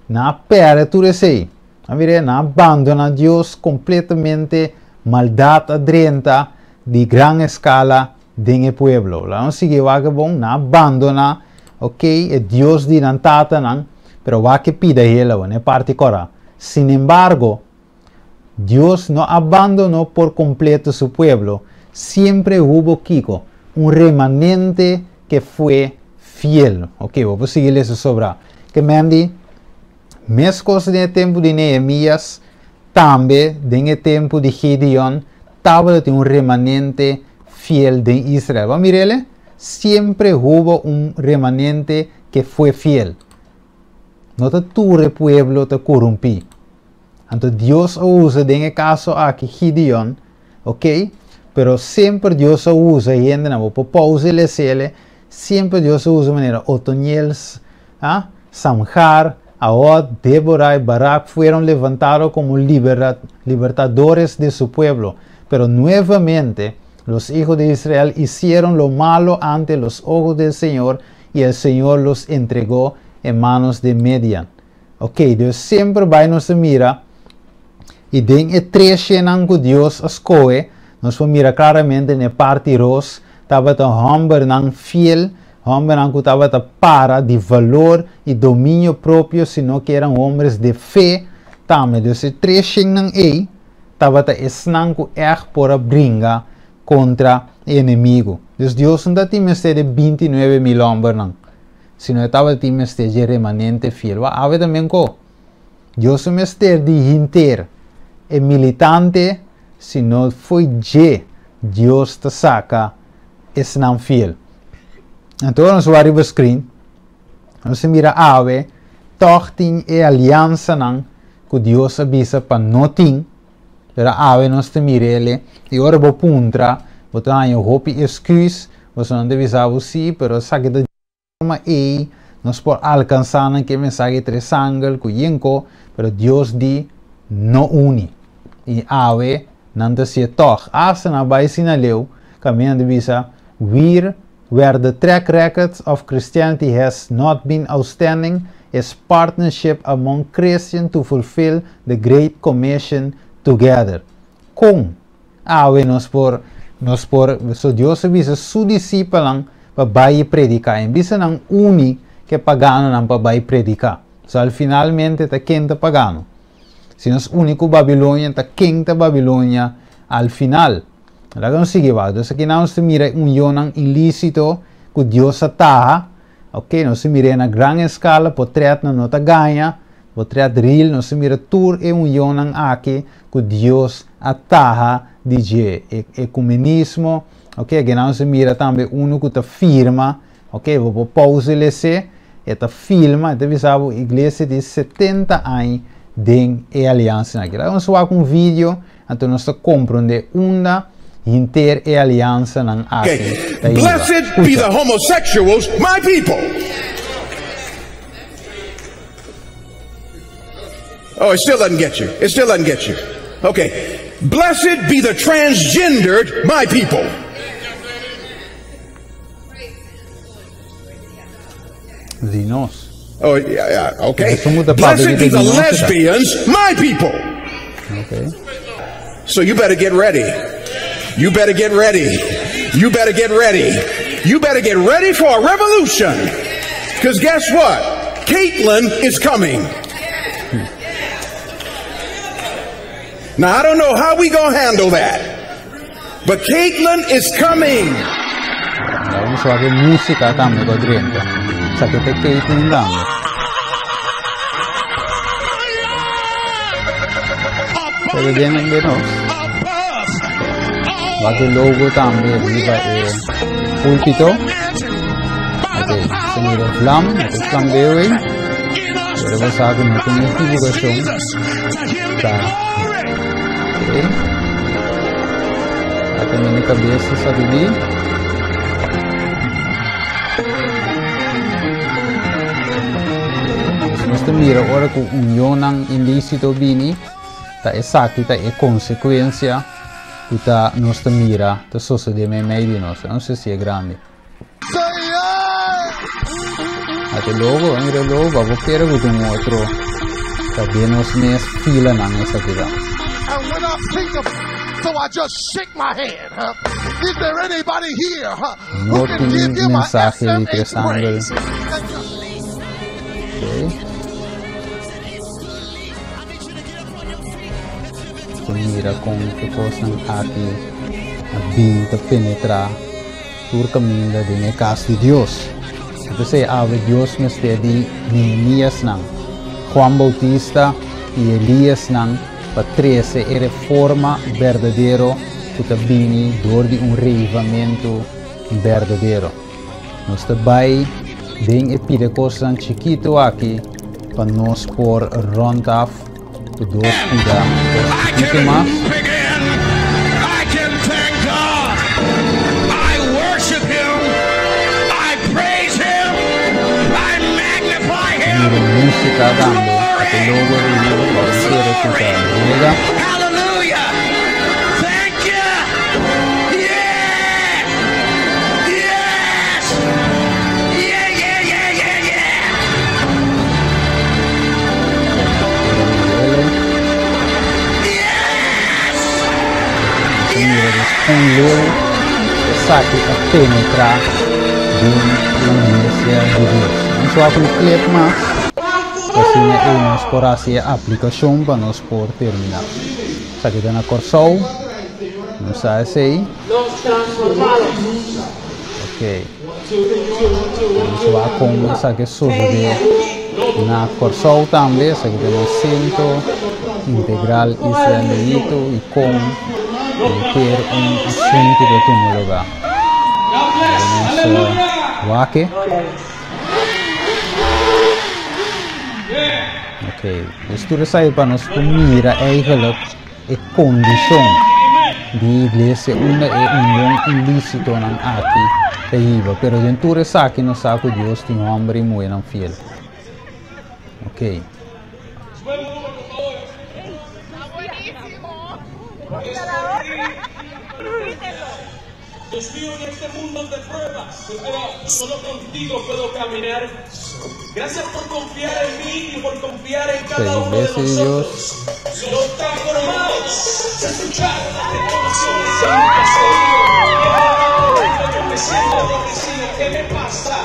nan a pèrdè tur esei. A mira, nan a bandona Dios kompletamente, maldat a drenta di gran eskala den e pueblo. Laga nos sigui wak e bon, nan a bandona, ok, e Dios di nan tatanan, pero wak e pida hel awo, na e parti kòrá. Sinembargo, Dios no a bandonó por kompleto su pueblo, Siempre hubo kiko, un remanente que fue fiel. Ok, bo sigui lesa sobra. Ke men di, meskos den e tempu di Nehemias, tambe den e tempu di Gideon, tabatin un remanente fiel den Israel. Ban mir'é? Siempre hubo un remanente que fue fiel. No ta tur e pueblo ta korumpí. Anto Dios a usa den e kaso aki Gideon, ok? Pero semper Dios a usa hende, no por pausa les'é, semper Dios a usa manera Otoniel, ah? Samgar, Aod, Débora y Barak fueron levantados como libertadores de su pueblo. Pero nuevamente los hijos de Israel hicieron lo malo ante los ojos del Señor y el Señor los entregó en manos de Median. Ok, Dios semper bai nos mira i den e 300 ku Dios a skohe, nos por mira klaramente na parti ros, tabata hòmbernan fiel, hòmbernan ku tabata para di valor i dominio propio, sino ku eran hombres de fe, tambe. Dus e 300 ei, tabata esnan ku echt por a bringa kontra enemigu. Dus Dios no tabatin mester di 29 mil hòmbernan, sino tabatin mester di remanente fiel. Wa awe tambe ko. Dios no mester di henter e militante, sino fo'i dje Dios ta saka esnan fiel. Anto nos bai riba screen, nos mira awe, toch tin e aliansanan ku Dios a bisa pa no tin, pero awe nos ta mir'é, i ora bo puntra, bo ta haña hopi excuse, bo no ta bisa si, pero sabe di forma ei, nos por alkansá nan ku mensahe tres angel, ku yenko, pero Dios di no uni. I awe, nan ta hasié toch, hasta nan bai asina leu, kaminda bisa, where the track record of Christianity has not been outstanding is partnership among Christians to fulfill the Great Commission together. Kon awe nos por so Dios bisa su disipelnan pa bai prediká. E n' bisa nan uni ku paganonan pa bai prediká. So al finalmente ta ken ta pagano. Si nos uni ku Babilonia, ta ken ta Babilonia al final. Laga nos sigui bai. Anto aki nos mira un ilísito ku Dios a taha. Ok, nos mira na gran eskala, portrèt no ta gaña, portrèt real, nos mira tur e union aki ku Dios a taha di dje. Ekumenismo, ok, aki nos mira tambe un ku ta firma, ok, bo pausa lesa, e ta filma, e ta iglesia di 70 aña den e aliansa aki. Nos wak un video, anto nos ta komprondé unda henter e aliansanan aki. Okay. Blessed be the homosexuals, my people. Oh, it still doesn't get you. It still doesn't get you. Okay. Blessed be the transgendered, my people. Di nos. Oh, yeah, okay. Blessed be the lesbians, my people. Okay. So you better get ready. You better get ready. You better get ready. You better get ready for a revolution. Because guess what? Caitlin is coming. Now, I don't know how we going to handle that. But Caitlin is coming. Ban wak músika tambe ku drenta. Sa ku ta Caitlin tambe. Pero den di nos. Wak e logo tambe riba e púlpito. Ok, se mira vlam, e flambeo ei. Pero bo sabe no tin ekivokashon. Ta. Ok. Ata mi kabes a sakudí. Nos ta mira ora ku union ilísito bini, ta esaki ta e konsekuensia ku ta nos ta mira ta sosodé meimei di nos. No sé si e grandi. Ata logo, mira logo, bo kere ku un otro ta den nos mes filanan esaki ta. And when I think of so I just shake my head. Huh? Is there anybody here, huh, No who can tin give you my mensahe di SMH tres angel. praise? Ok. Mira kon e kosnan aki. a bin ta penetrá tur kaminda den e kas di Dios. Ta p'esei awe Dios mester di Nehemiasnan, Juan Bautista i Eliasnan pa trese e reforma berdadero ku ta bini dor di un reivamentu berdadero. Nos ta bai den e pida kosnan chikitu aki pa nos por rond af ku dos pida kos chikitu mas. Mira músika tambe, pa e logo di kere ku ta wega. Un leu esaki a penetrá den e iglesia di Dios. Nos wak un clip mas, asina ei nos por hasi e aplikashon pa nos por terminá. Esaki ta na Kòrsou, nos sa esei. Ok. Nos wak kon esaki a sosodé na Kòrsou tambe. Esaki ta na Sentro Integral Israelito i kon henter un asuntu ta tuma lugá. Nos wak e. Ok, dus tur esaki pa nos por mira eigenlijk e kondishon di iglesia unda e union ilisitonan aki ta hiba. Pero den tur esaki nos sa ku Dios tin hòmber i muhénan fiel. Ok. Dios mío, en este mundo de pruebas, solo contigo puedo caminar. Gracias por confiar en mí y por confiar en cada uno de iglesia de Dios. nosotros. Los transformados se escucharon las reclamaciones en mi caserío. Yo me siento aborrecido, ¿qué me pasa?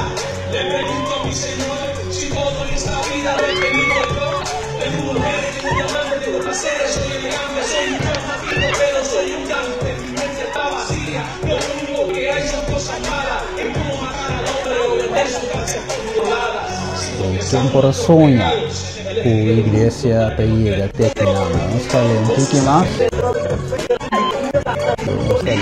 Le pregunto a mi Señor si todo en esta vida lo he tenido yo. Tengo mujeres, tengo diamantes, tengo placeres, soy elegante, soy un llamativo, pero soy un cante. Mi mente está vacía, lo único que hay son cosas malas. Es como matar al hombre o vender sustancias controladas. Ken por a soña ku iglesia ta yega te akinan? Nos ta lei un tiki mas. Nos ta lei.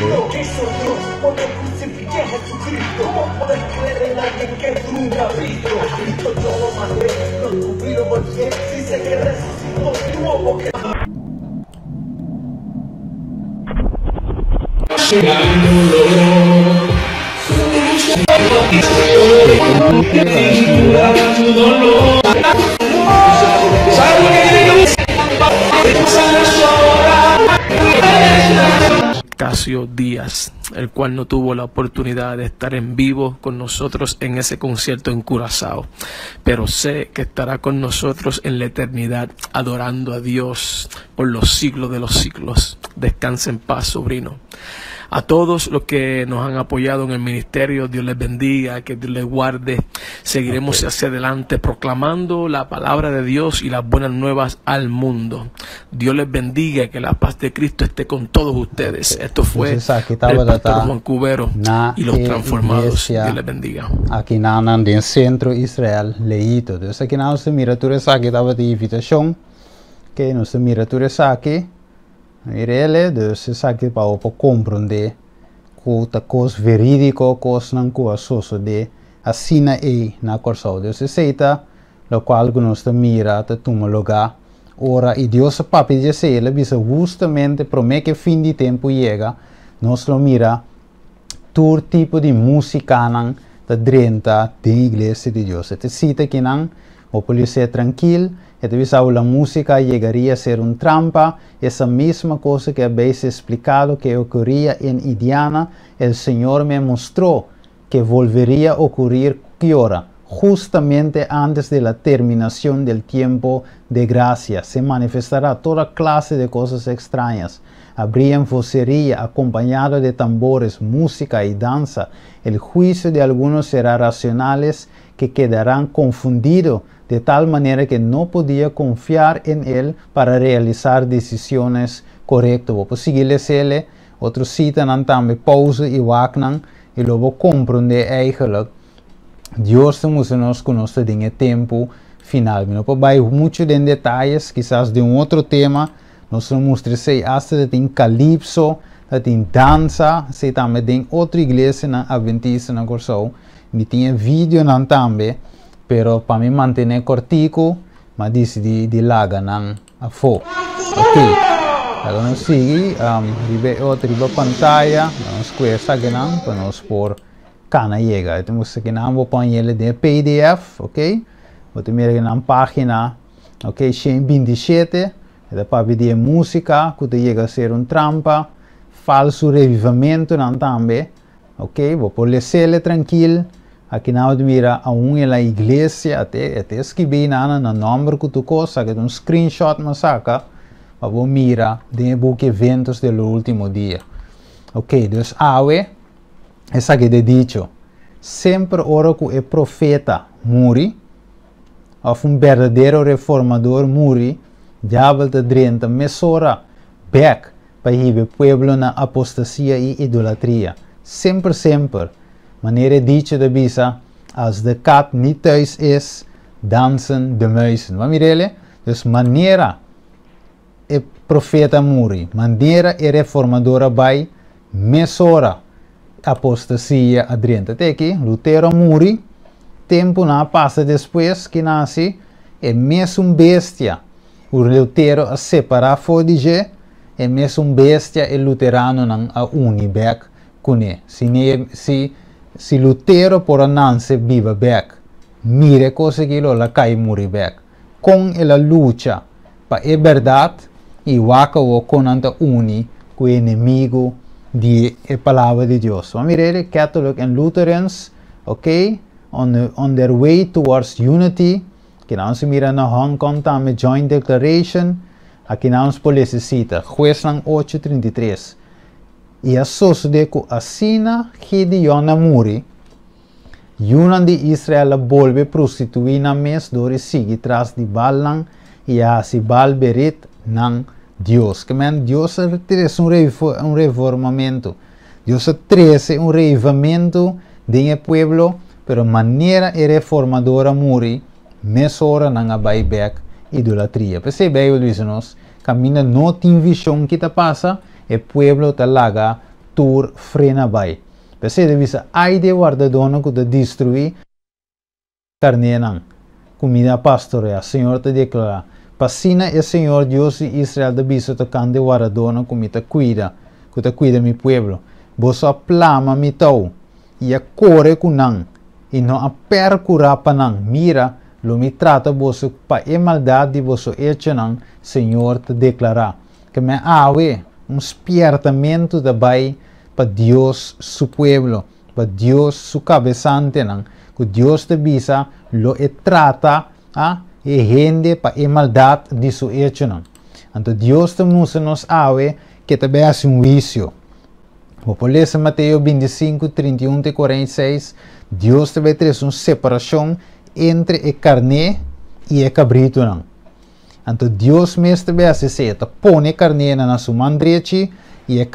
Casio Díaz, el cual no tuvo la oportunidad de estar en vivo con nosotros en ese concierto en Curazao, pero sé que estará con nosotros en la eternidad adorando a Dios por los siglos de los siglos. Descanse en paz, sobrino. A todos los que nos han apoyado en el ministerio, Dios les bendiga, que Dios les guarde. Seguiremos hacia adelante proclamando la palabra de Dios y las buenas nuevas al mundo. Dios les bendiga, que la paz de Cristo esté con todos ustedes. Esto fue Entonces, aki el tabata pastor ta Juan Cubero na y los e transformados. iglesia Dios les bendiga. aki nan den Centro Israel Leito. Dus aki nan nos ta mira tur esaki tabata invitacion. Oké, nos ta mira tur esaki. Mirele, dus esaki pa bo por comprende cu ta cos veridico, cosnan cu a sosode asina ey na Corsou. Dus esey ta locual cu nos ta mira ta tuma lugar ora y Dios a papia di esey, el a bisa hustamente prome cu e fin di tempo yega, nos lo mira tur tipo di musicanan ta drenta den iglesia di Dios. E ta cita kinan, bo por lis'é trankil, e ta bisa bo la música llegaría a ser un trampa, esa misma cosa que habéis explicado que ocurría en Indiana, el Señor me mostró que volvería a ocurrir ki ora? Justamente antes de la terminación del tiempo de gracia, se manifestará toda clase de cosas extrañas. Habría vocería acompañada de tambores, música y danza. El juicio de algunos será racionales que quedarán confundidos de tal manera que no podía confiar en él para realizar decisiones correctas. Bo por sigui les'é. Otro sitanan tambe pauze i wak nan i lo bo komprondé eigenlijk Dios ta mustra nos ku nos ta den e tempu final. Mi no por bai muchu den detayes, kisas den un otro tema nos lo mustra esei. Asta ta tin kalipso, ta tin dansa, esei tambe den otro iglesianan adventista na Kòrsou. Mi tin e videonan tambe, pero pa mi mantené kòrtiku, mi a disidí di laga nan afó. Ok, laga nos sigui riba e otro riba pantaya, nos kue esakinan pa nos por kana yega. E ta mustra kinan bo pon yele den e pdf, ok. Bo ta mira kinan pagina, ok, 127, e ta papia di e musika ku ta yega ser un trampa, falsu revivamentunan tambe, ok. Bo por lesele trankil. Akinan bo ta mira aun e la iglesia, ate e ta skibi einan na nomber ku tur kos, saka ta un screenshot mi a saka pa bo mira den e buki Eventos del Ultimo Dia. Ok, dus awe. Esaki ta dicho, Semper ora ku e profeta muri, òf un berdadero reformador muri, diabel ta drenta mesora bèk pa hiba e pueblo na apostasia i idolatria. Semper, semper. Manera e dicho ta bisa, Als de kat niet thuis is, dansen de muizen. Bo a mir'el? Dus manera e profeta muri, manera e reformador a bai, mesora apostasia a drenta. Te aki, Lutero a muri, tempunan a pasa despues ki nasi, e mesun bestia ku Lutero a separá for di dje, e mesun bestia e luteranonan a uni bèk kuné. Si si si Lutero por a nanse biba bèk, mira e kos aki lo el a kai muri bèk. Kon el a lucha pa e bèrdat i wak awor kon nan ta uni ku e enemigu di e Palabra di Dios. Bo mira e Catholic and Lutherans, ok, on on their way towards unity. Kinan nos mira na Hong Kong tambe Joint Declaration. Akinan nos por lesa e sita, Huesnan ocho 33. I a sosodé ku asina Gideon a muri, Yunan di Israel a bolbe prostituí nan mes dor di sigui tras di Baalnan i a hasi Baal-Berit nan dios. Ke men, Dios a trese un reformamentu. Dios a trese un reivamentu den e pueblo, pero manera e reformador a muri, mesora nan a bai bek idolatria. P'esei Beibel bisa nos, Kaminda no tin vishon ki ta pasa, e pueblo ta laga tur frena bai. P'esei ta bisa, Ai di e wardadónan ku ta destruí karnénan ku mi a pastoreá! Señor ta deklará. P'asina e Señor Dios di Israel ta bisa tokante e wardadónan ku mi ta kuida, ku ta kuida mi pueblo, Boso a plama mi tou i a kore ku nan, i no a pèrkurá pa nan. Mira, lo mi trata boso pa e maldat di boso echonan, Señor ta deklará. Ke men awe, un spièrtamentu ta bai pa Dios su pueblo, pa Dios su kabesantenan, ku Dios ta bisa lo e trata a e hende pa e maldat di su echonan. Anto Dios ta mustra nos awe ke ta bai hasi un huisio. Bo por lesa Mateo 25, 31 te 46, Dios ta bai trese un separashon entre e karné i e kabritunan. Anto Dios mes ta bes esei, e ta pone e karnénan na su man drechi i e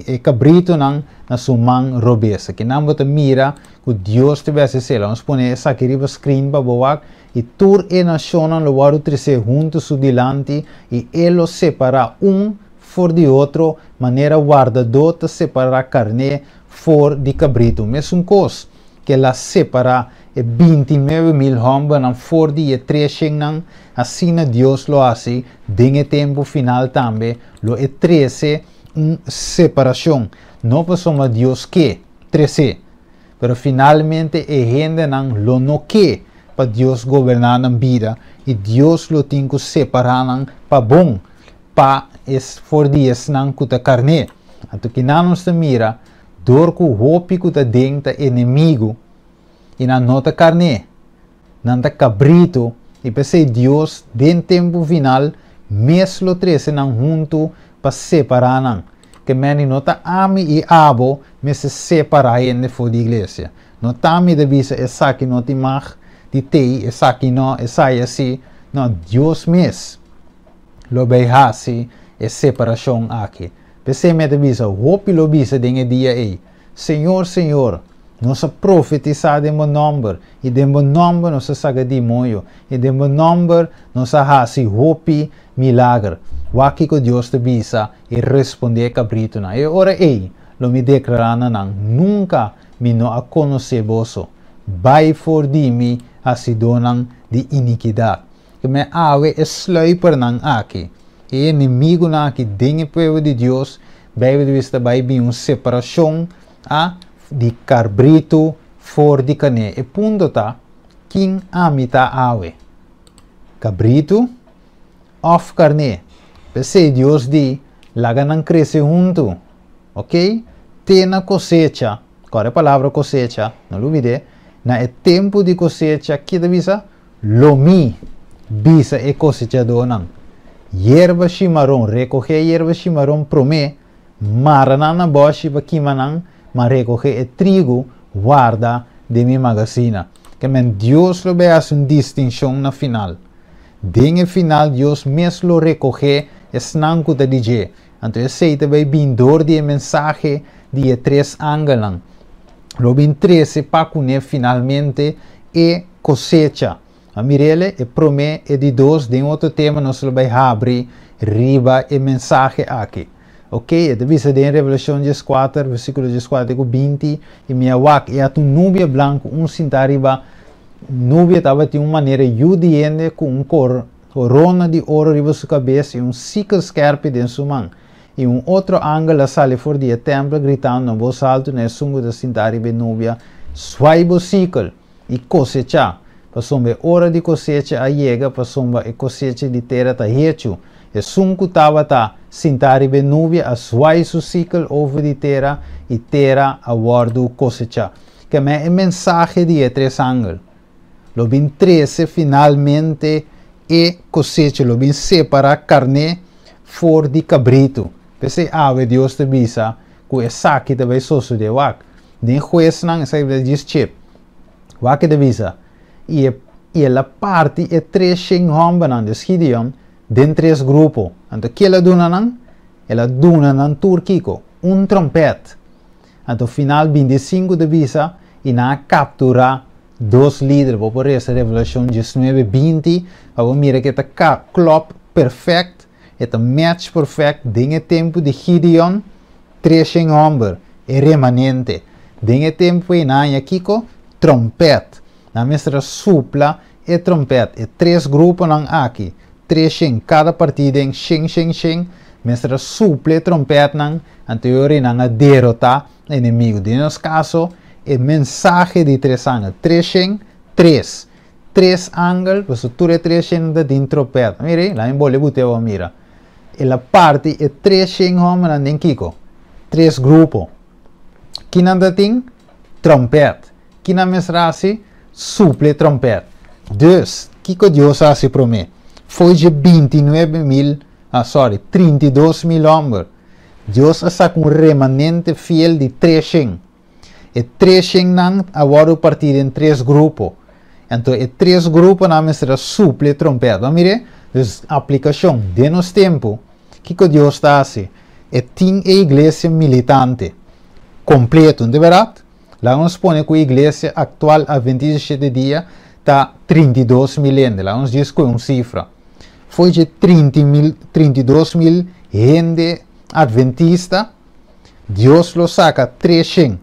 e kabritunan na su man robes. Akinan bo ta mira ku Dios ta bes esei. Laga nos pone esaki riba screen pa bo wak. I tur e nashonnan lo wòrdu tresé huntu su dilanti, i e lo separá un for di otro, manera wardadó ta separá karné for di kabritu. Mesun kos. Kel a separá e 29.000 hòmbernan for di e treshennan, asina Dios lo hasi den e tempu final tambe, lo e trese un separashon, no pasobra Dios ke tres'é, pero finalmente e hendenan lo no ke pa Dios goberná nan bida i Dios lo tin ku separá nan pa bon pa es for di esnan ku ta karné. Anto kinan nos ta mira Dor ku hopi ku ta den ta enemigu, i nan no ta karné, nan ta kabritu, i p'esei Dios den tempu final mes lo trese nan huntu pa separá nan. Ke meni no ta ami i abo mester separá hende for di iglesia. No ta mi ta bisa esaki no tin mag di tei, esaki no, esai asi. No, Dios mes lo bai hasi e separashon aki. P'esei mi ta bisa, hopi lo bisa den e dia ei, Señor, Señor, nos a profetisá den bo nòmber, i den bo nòmber nos a saka demoño, i den bo nòmber nos a hasi hopi milager. Wak kiko Dios ta bisa i respondé e kabritunan. E ora ei lo mi deklará na nan, Nunka mi no a konosé boso. Bai for di mi, hasidónan di inikidat. Ke men awe e sluipernan aki, e enemigunan aki den e pueblo di Dios, Bijbel ta bisa ta bai bin un separashon a di karbritu for di kané. E punto ta, kin ami ta awe? Kabritu òf karné? P'esei Dios di, laga nan krese huntu, ok, te na kosecha. Kòrda e palabra kosecha, no lubid'é. Na e tempu di kosecha, ki ta bisa? Lo mi bisa e kosechadónan, Yerba shimaron, rekogé yerba shimaron promé, mara nan na bòshi pa kima nan, ma rekogé e trigu, warda den mi magasina. Ke men Dios lo bai hasi un distinshon na final. Den e final Dios mes lo rekogé esnan ku ta di dje. Anto esei ta bai bin dor di e mensahe di e tres angelnan. Lo bin trese pa kuné finalmente e kosecha. A mir'ele, e promé, e di dos, den otro tema nos lo bai habri riba e mensahe aki. Ok, e ta bisa den Revelashon dieskuater, versíkulo dieskuater ku binti, I mi a wak, i ata un nubia blanku, un sintá riba nubia tabatin un manera yu di hende ku un korona di oro riba su kabes i un sikel skèrpi den su man. I un otro angel a sali for di e tèmpel gritando na bos haltu na esun ku ta sintá riba e nubia, Swai bo sikel i kosechá, pasobra e ora di kosecha a yega, pasobra e kosecha di tera ta hechu. Esun ku tabata sintá riba e nubia a swai su sikel over di tera, i tera a wòrdu kosechá. Kem'é e mensahe di e tres angel lo bin trese finalmente e kosecha, lo bin separá karné for di kabritu. P'esei awe Dios ta bisa ku esaki ta bai sosodé. Wak, den Huesnan esaki ta djis chip. Wak e ta bisa, I e i el a parti e treshen hòmbernan, dus Gideon, den tres grupo. Anto ke el a duna nan? El a duna nan tur kiko? Un tròmpèt. Anto final bintisinku ta bisa, I nan a kapturá dos lider. Bo por resa Revelashon diesnuebe, 20 pa bo mira ku e ta klòp perfèkt, e ta match perfèkt den e tempu di Gideon, treshen hòmber, e remanente. Den e tempu ei nan haña kiko? Tròmpèt. Nan mester a supla e tròmpèt. E tres gruponan aki, treshen, kada partí den shen, shen, shen, mester a supla e tròmpètnan, anto e ora ei nan a derotá enemigu. Den nos kaso, e mensahe di tres angel, treshen, tres. Tres angel, pasobra tur e treshen ta tin tropèt. Mira ei, laga mi bole but'é awor mira. El a parti e treshen hòmbernan den kiko? Tres grupo. Kinan ta tin? Tròmpèt. Kinan mester hasi? Supla e tròmpèt. Dus, kiko Dios a hasi promé? Fo'i dje bintinuebe mil, ah, sòri, 32.000 hòmber, Dios a saka un remanente fiel di treshen. E treshennan a wòrdu partí den tres grupo. Anto e tres gruponan mester a supla e trompèt. Bo a mir'é? Dus aplikashon den nos tempu, kiko Dios ta hasi? E tin e iglesia militante kompleto, no ta bèrdat? Laga nos pone ku e iglesia aktual Adventista Shete Dia ta 32.000 hende. Laga nos djis kohe un sifra. Fo'i dje 32.000 hende adventista, Dios lo saka treshen,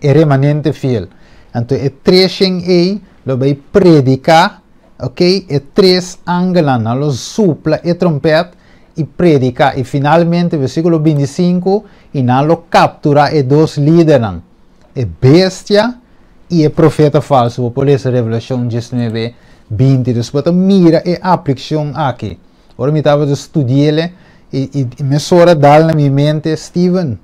e remanente fiel. Anto e treshen ei lo bai prediká, ok, e tres angelnan, nan lo supla e trompèt i prediká. I finalmente, versíkulo 25, i nan lo kapturá e dos lidernan, e bestia i e profeta falsu. Bo por lesa Revelashon 19, 20. Dus bo ta mira e aplikshon aki. Ora mi tabata studi'el, i mesora dal na mi mente, Steven,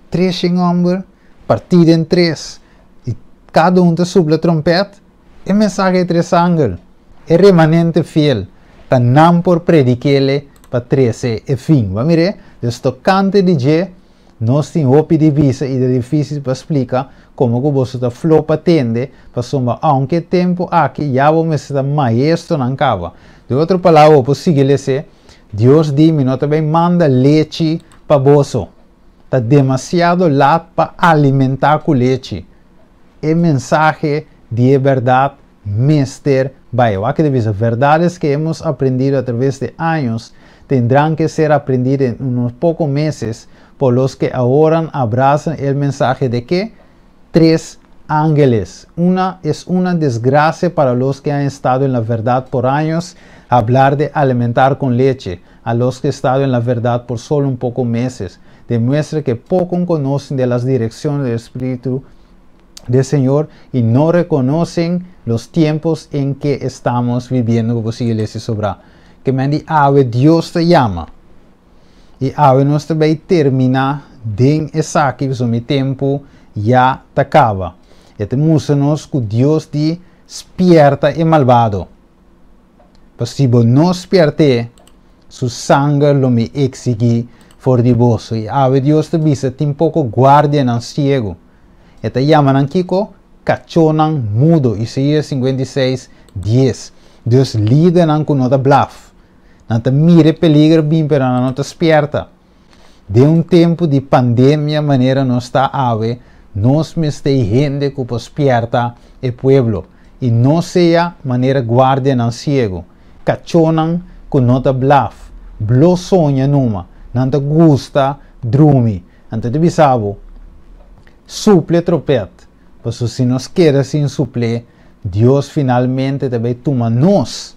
treshen hòmber, partí den tres, i kada un ta supla trompèt, e mensahe di tres angel, e remanente fiel, ta nan por predik'el pa trese e fin. Bo a mir'é? Dus tokante di dje, Nos tin hopi di bisa i ta difísil pa splika komo ku boso ta flo pa tende, pasobra ounke e tempu aki ya bo mester ta maestronan kaba. Den otro palabra bo por sigui les'é, Dios di, Mi no ta bai manda lechi pa boso. Ta demasiado lat pa alimentá ku lechi. E mensahe di e bèrdat mester bai. Wak e ta bisa, Verdades que hemos aprendido a través de años tendrán que ser aprendidas en unos pocos meses por los que ahora abrazan el mensaje de que tres ángeles. Una es una desgracia para los que han estado en la verdad por años hablar de alimentar con leche a los que han estado en la verdad por solo un poco meses. Demuestra que poco conocen de las direcciones del Espíritu del Señor y no reconocen los tiempos en que estamos viviendo. Como iglesia sobra. Ke men di awe Dios ta yama. I awe nos ta bai terminá den esaki, pasobra mi tempu ya ta kaba. E ta mustra nos ku Dios di spièrta e malbado. Pa si bo no spièrt'é, su sanger lo mi eksigí for di boso. I awe Dios ta bisa tin poko guardianan siegu. E ta yama nan kiko? Kachónan mudo. Isaías 56, 10. Dus lidernan ku no ta blaf. Nan ta mira e peliger bin pero nan no ta spierta. Den un tempu di pandemia manera nos ta awe, nos mester e hende ku por spierta e pueblo i no sea manera guardianan siegu, kachónan ku no ta blaf, blo soña numa, nan ta gusta drumi. Anto ta bisa bo, supla e tropèt, pasobra si nos keda sin supl'é, Dios finalmente ta bai tuma nos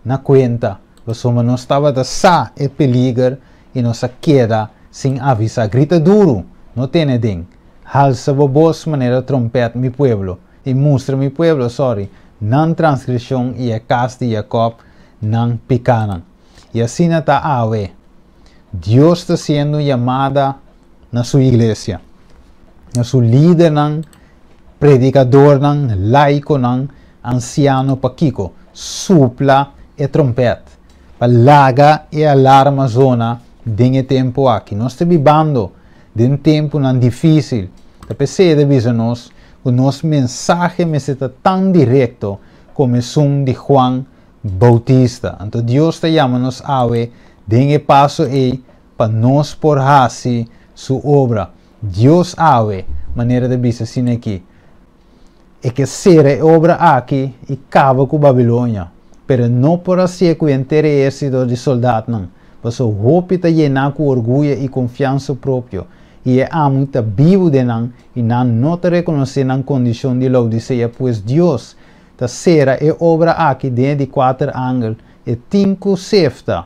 na kuenta, pasobra nos tabata sa e peliger i nos a keda sin avisá. Grita duru, no tene den. Halsa bo bos manera trompèt, mi pueblo, i mustra mi pueblo, sòri, nan transgreshon i e kas di Jakòb nan pikánan. I asina ta awe. Dios ta hasiendo un yamada na su iglesia, na su lidernan, predikadornan, laikonan, ansiano pa kiko? Supla e trompèt, pa laga e alarma zona den e tempu aki. Nos ta bibando den tempunan difísil. Ta p'esei e ta bisa nos ku nos mensahe mester ta tan direkto komo esun di Juan Boutista. Anto Dios ta yama nos awe den e paso ei pa nos por hasi su obra. Dios awe, manera ta bisa asina aki, e ke sera e obra aki i kaba ku Babilonia, pero e no por hasié ku henter e ehérsito di soldatnan, pasobra hopi ta yená ku orguyo i konfiansa propio, i e amu ta bibu den nan, i nan no ta rekonosé nan kondishon di Laodisea. Pues Dios ta sera e obra aki den e di kuater angel, e tin ku sefta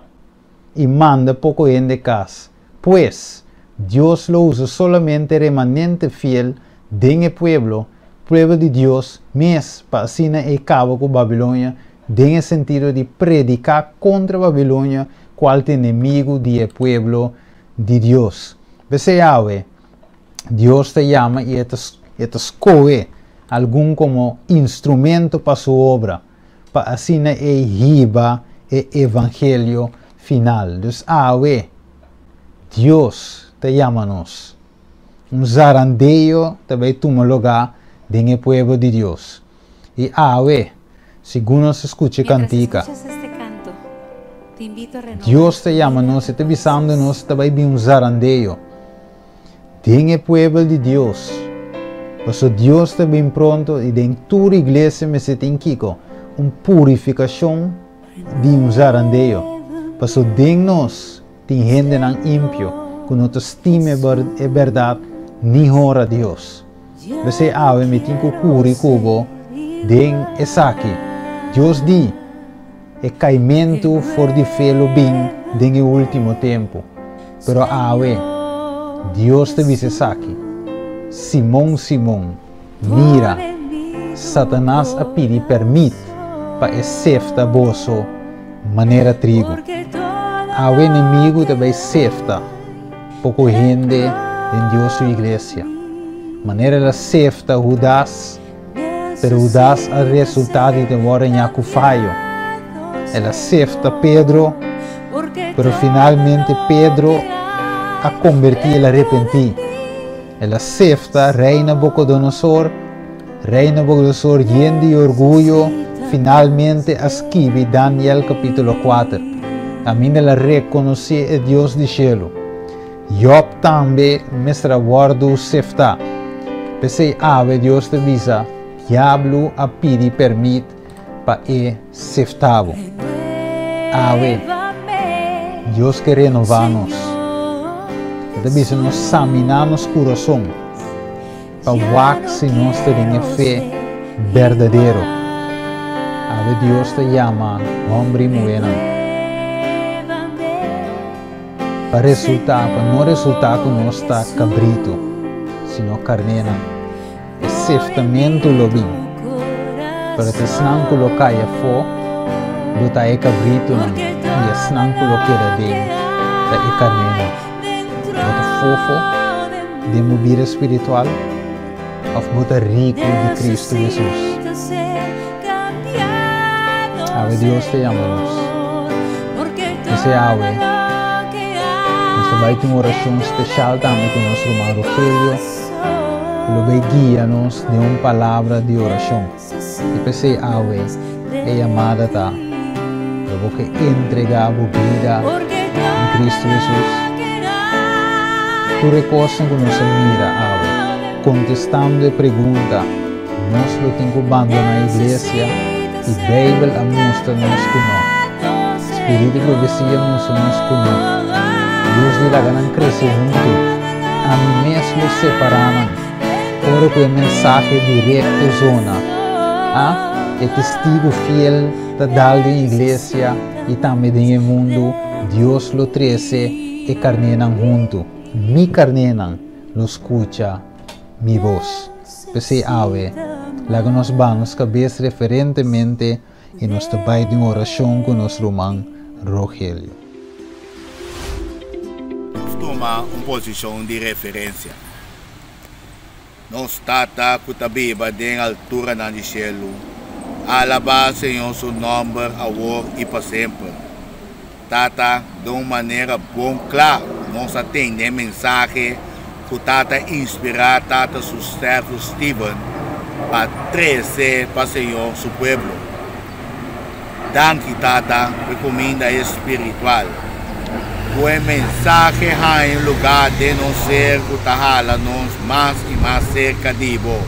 i manda poko hende kas. Pues, Dios lo usa solamente remanente fiel den e pueblo, pueblo di Dios mes, pa asina e kaba ku Babilonia den e sentido di prediká kontra Babilonia kual ta enemigu di e pueblo di Dios. P'esei awe, Dios ta yama i e ta e ta skohe algun komo instrumento pa su obra, pa asina e hiba e evangelio final. Dus awe, Dios ta yama nos. Un zarandeo ta bai tuma lugá den e pueblo di Dios. I awe, segun nos a skucha e kantika, Dios ta yama nos, e ta bisando nos ta bai bin un zarandeo den e pueblo di Dios. Pasobra Dios ta bin pronto i den tur iglesia mester tin kiko? Un purifikashon di un zarandeo. Pasobra den nos tin hendenan impio ku no ta stima e bèrdat ni honra Dios. P'esei awe mi tin ku kuri ku bo den esaki. Dios di, E kaimentu for di fe lo bin den e último tempu. Pero awe, Dios ta bisa esaki, Simon, Simon, mira, Satanas a pidi pèrmit pa e sefta boso manera trigu. Awe enemigu ta bai sefta poko hende den Dios su iglesia. Manera el a sefta Hudas, pero Hudas a resultá di ta wòrdu hañá ku fayo. El a sefta Pedro, pero finalmente Pedro a kombertí, el a repentí. El a sefta Rei Nabucodonosor, Rei Nabucodonosor yen di orguyo finalmente a skibi Daniel kapítulo 4. Kaminda el a rekonosé e Dios di shelu. Job tambe mester a wòrdu seftá. P'esei awe Dios ta bisa, Diablo a pidi pèrmit pa e seftá bo. Awe, Dios ke renová nos. E ta bisa nos saminá nos kurason pa wak si nos ta den e fe berdadero. Awe Dios ta yama hòmber i muhénan. Pa resultá, pa no resultá ku nos ta kabritu, sino karnénan. E seftamentu lo bin, pero ta esnan ku lo kai afó lo ta e kabritunan i esnan ku lo keda den ta e karnénan. Bo ta fofo den bo bida spiritual òf bo ta riku di Kristu Hesus? Awe Dios ta yama nos. P'esei awe nos ta bai tin un orashon speshal tambe ku nos ruman Rogelio ku lo bai guia nos den un palabra di orashon. I p'esei awe e yamada ta, Lo bo ke entregá bo bida na Kristu Hesus? Tur e kosnan ku nos a mira awe, kontestando e pregunta, Nos lo tin ku bandoná iglesia i Beibel a mustra nos ku no. Spiritu di profesia mustra nos ku no. Dios di laga nan krese huntu. Ami mes lo separá nan. Ora ku e mensahe direkto zona, a e testigu fiel ta dal den iglesia i tambe den e mundu, Dios lo trese e karnénan huntu. Mi karnénan lo skucha mi bos. P'esei awe, laga nos baha nos kabes referentemente i nos ta bai den orashon ku nos ruman Rogelio. Nos tuma un posishon di referensia. Nos Tata ku ta biba den alturanan di shelu, alabá Señor su nòmber awor i pa semper. Tata, den un manera bon kla nos a tende e mensahe ku Tata inspirá Tata su servo Steven pa trese pa Señor su pueblo. Danki, Tata, pa e kuminda espiritual. Ku e mensahe haña un lugá den nos ser ku ta hala nos mas i mas serka di Bo.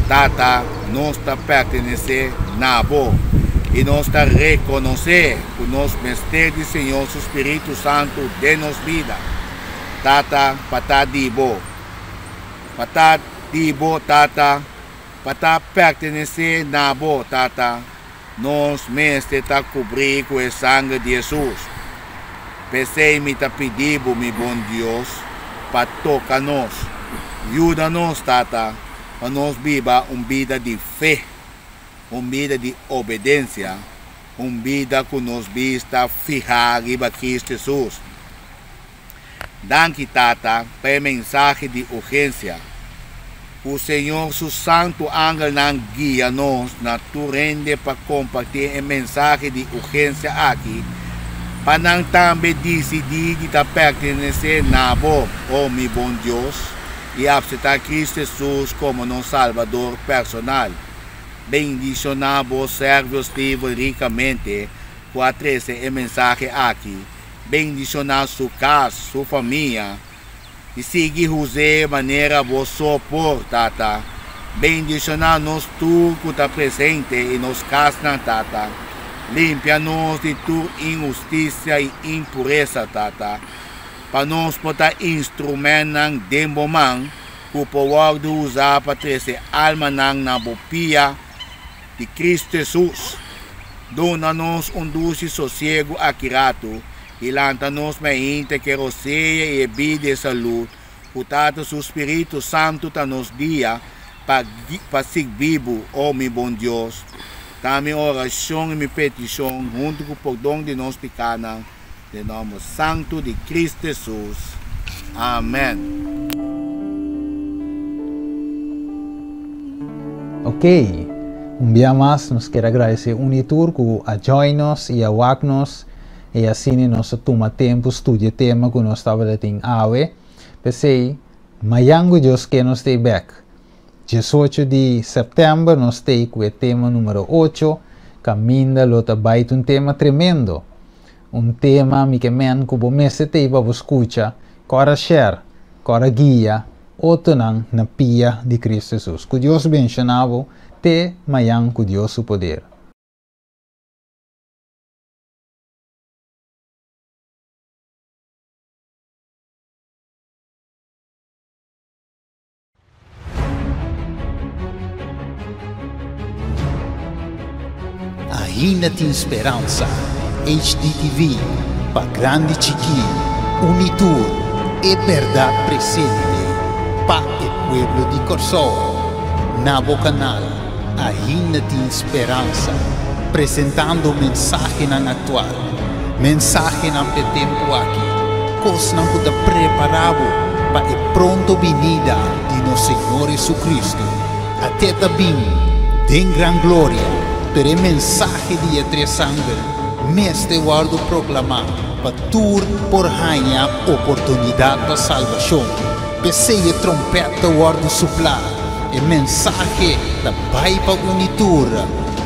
Tata, nos ta pertenesé na Bo i nos ta rekonosé ku nos mester di Señor su Spiritu Santu den nos bida. Tata, pa ta di Bo. Pa ta di Bo, Tata, pa ta pertenesé na Bo, Tata, nos mester ta kubrí ku e sanger di Hesus. P'esei mi ta pidi Bo, mi bon Dios, pa toka nos. Yuda nos, Tata, pa nos biba un bida di fe, un bida di obedensia, un bida ku nos bista fihá riba Kristu Hesus. Danki, Tata, pa e mensahe di urgensia. Ku Señor su santu angelnan guia nos na tur hende pa kompartí e mensahe di urgensia aki, pa nan tambe disidí di ta pertenesé na Bo, o mi bon Dios, i apseptá Kristu Hesus komo nos Salbador personal. Bendishoná bo servo Steven rikamente ku a trese e mensahe aki. Bendishoná su kas, su famia, i sigui huz'é manera bo so por, Tata. Bendishoná nos tur ku ta presente i nos kasnan, Tata. Limpia nos di tur inhustisia i impuresa, Tata, pa nos por ta instrumentnan den bo man ku por wòrdu usá pa trese almanan na bo pia di Kristu Hesus. Duna nos un dushi sosiegu aki ratu i lanta nos mainta ku e rosea i e bida i e salú ku Tata su Spiritu Santu ta nos guia pa pa sirbi bo, o mi bon Dios. Ta mi orashon i mi petishon huntu ku pordon di nos pikánan Den nomber santu di Cristo Hesus. Amen. Ok, un bia mas nos kier a gradesé un i tur ku a join nos i a wak nos i asina nos a tuma tempu studia e tema ku nos tabata tin awe. P'esei, mayan ku Dios ke nos ta bek. Diesocho di sèptèmber nos t'ei ku e tema número ocho, Kaminda lo ta bai ta un tema tremendo. Un tema mi ke men ku bo mester t'ei pa bo skucha Kòrda share, kòrda guia otronan na pia di Kristu Hesus. Ku Dios benshoná bo te mayan ku Dios su poder. Ainda tin speransa. HDTV, pa grandi chikí, uni tur, e bèrdat presente pa e pueblo di Kòrsou. Na bo kanal Ainda tin speransa, presentando mensahenan aktual, mensahenan p'e tempu aki, kosnan ku ta prepará bo pa e pronto binida di nos Señor Jesucristo. Até ta bin den gran gloria, pero e mensahe di e tres angel mester wòrdu proklamá pa tur por haña oportunidat pa salbashon. P'esei e trompèt ta wòrdu suplá. E mensahe ta bai pa uni tur.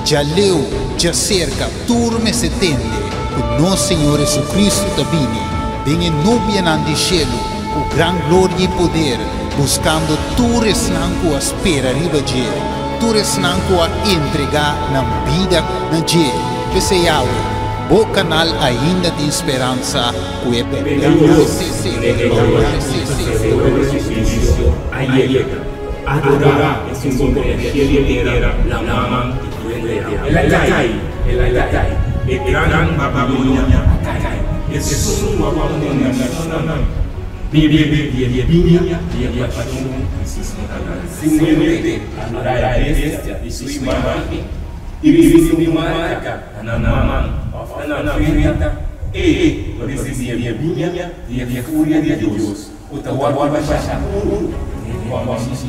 Djaleu, djaserka, tur mester tende ku nos Señor Jesucristo ta bini den e nubianan di shelu ku gran gloria i poder, buskando tur esnan ku a spera riba dje, tur esnan ku a entregá nan bida na dje. P'esei awe, bo kanal ainda tin speransa ku e Adorá esun ku e shelu, tera, laman i fuente di awa. El a kai, el a kai, e gran Babilonia a kai, esun ku a pone nashonnan bebe di e biña di e pashon di su smokaldat. Sin hende adorá e bestia i su imágen, i risibí un marka na nan man òf na nan frenta, e lo risibí e biña di e furia di Dios, ku ta wòrdu bashá puru den e kòmchi.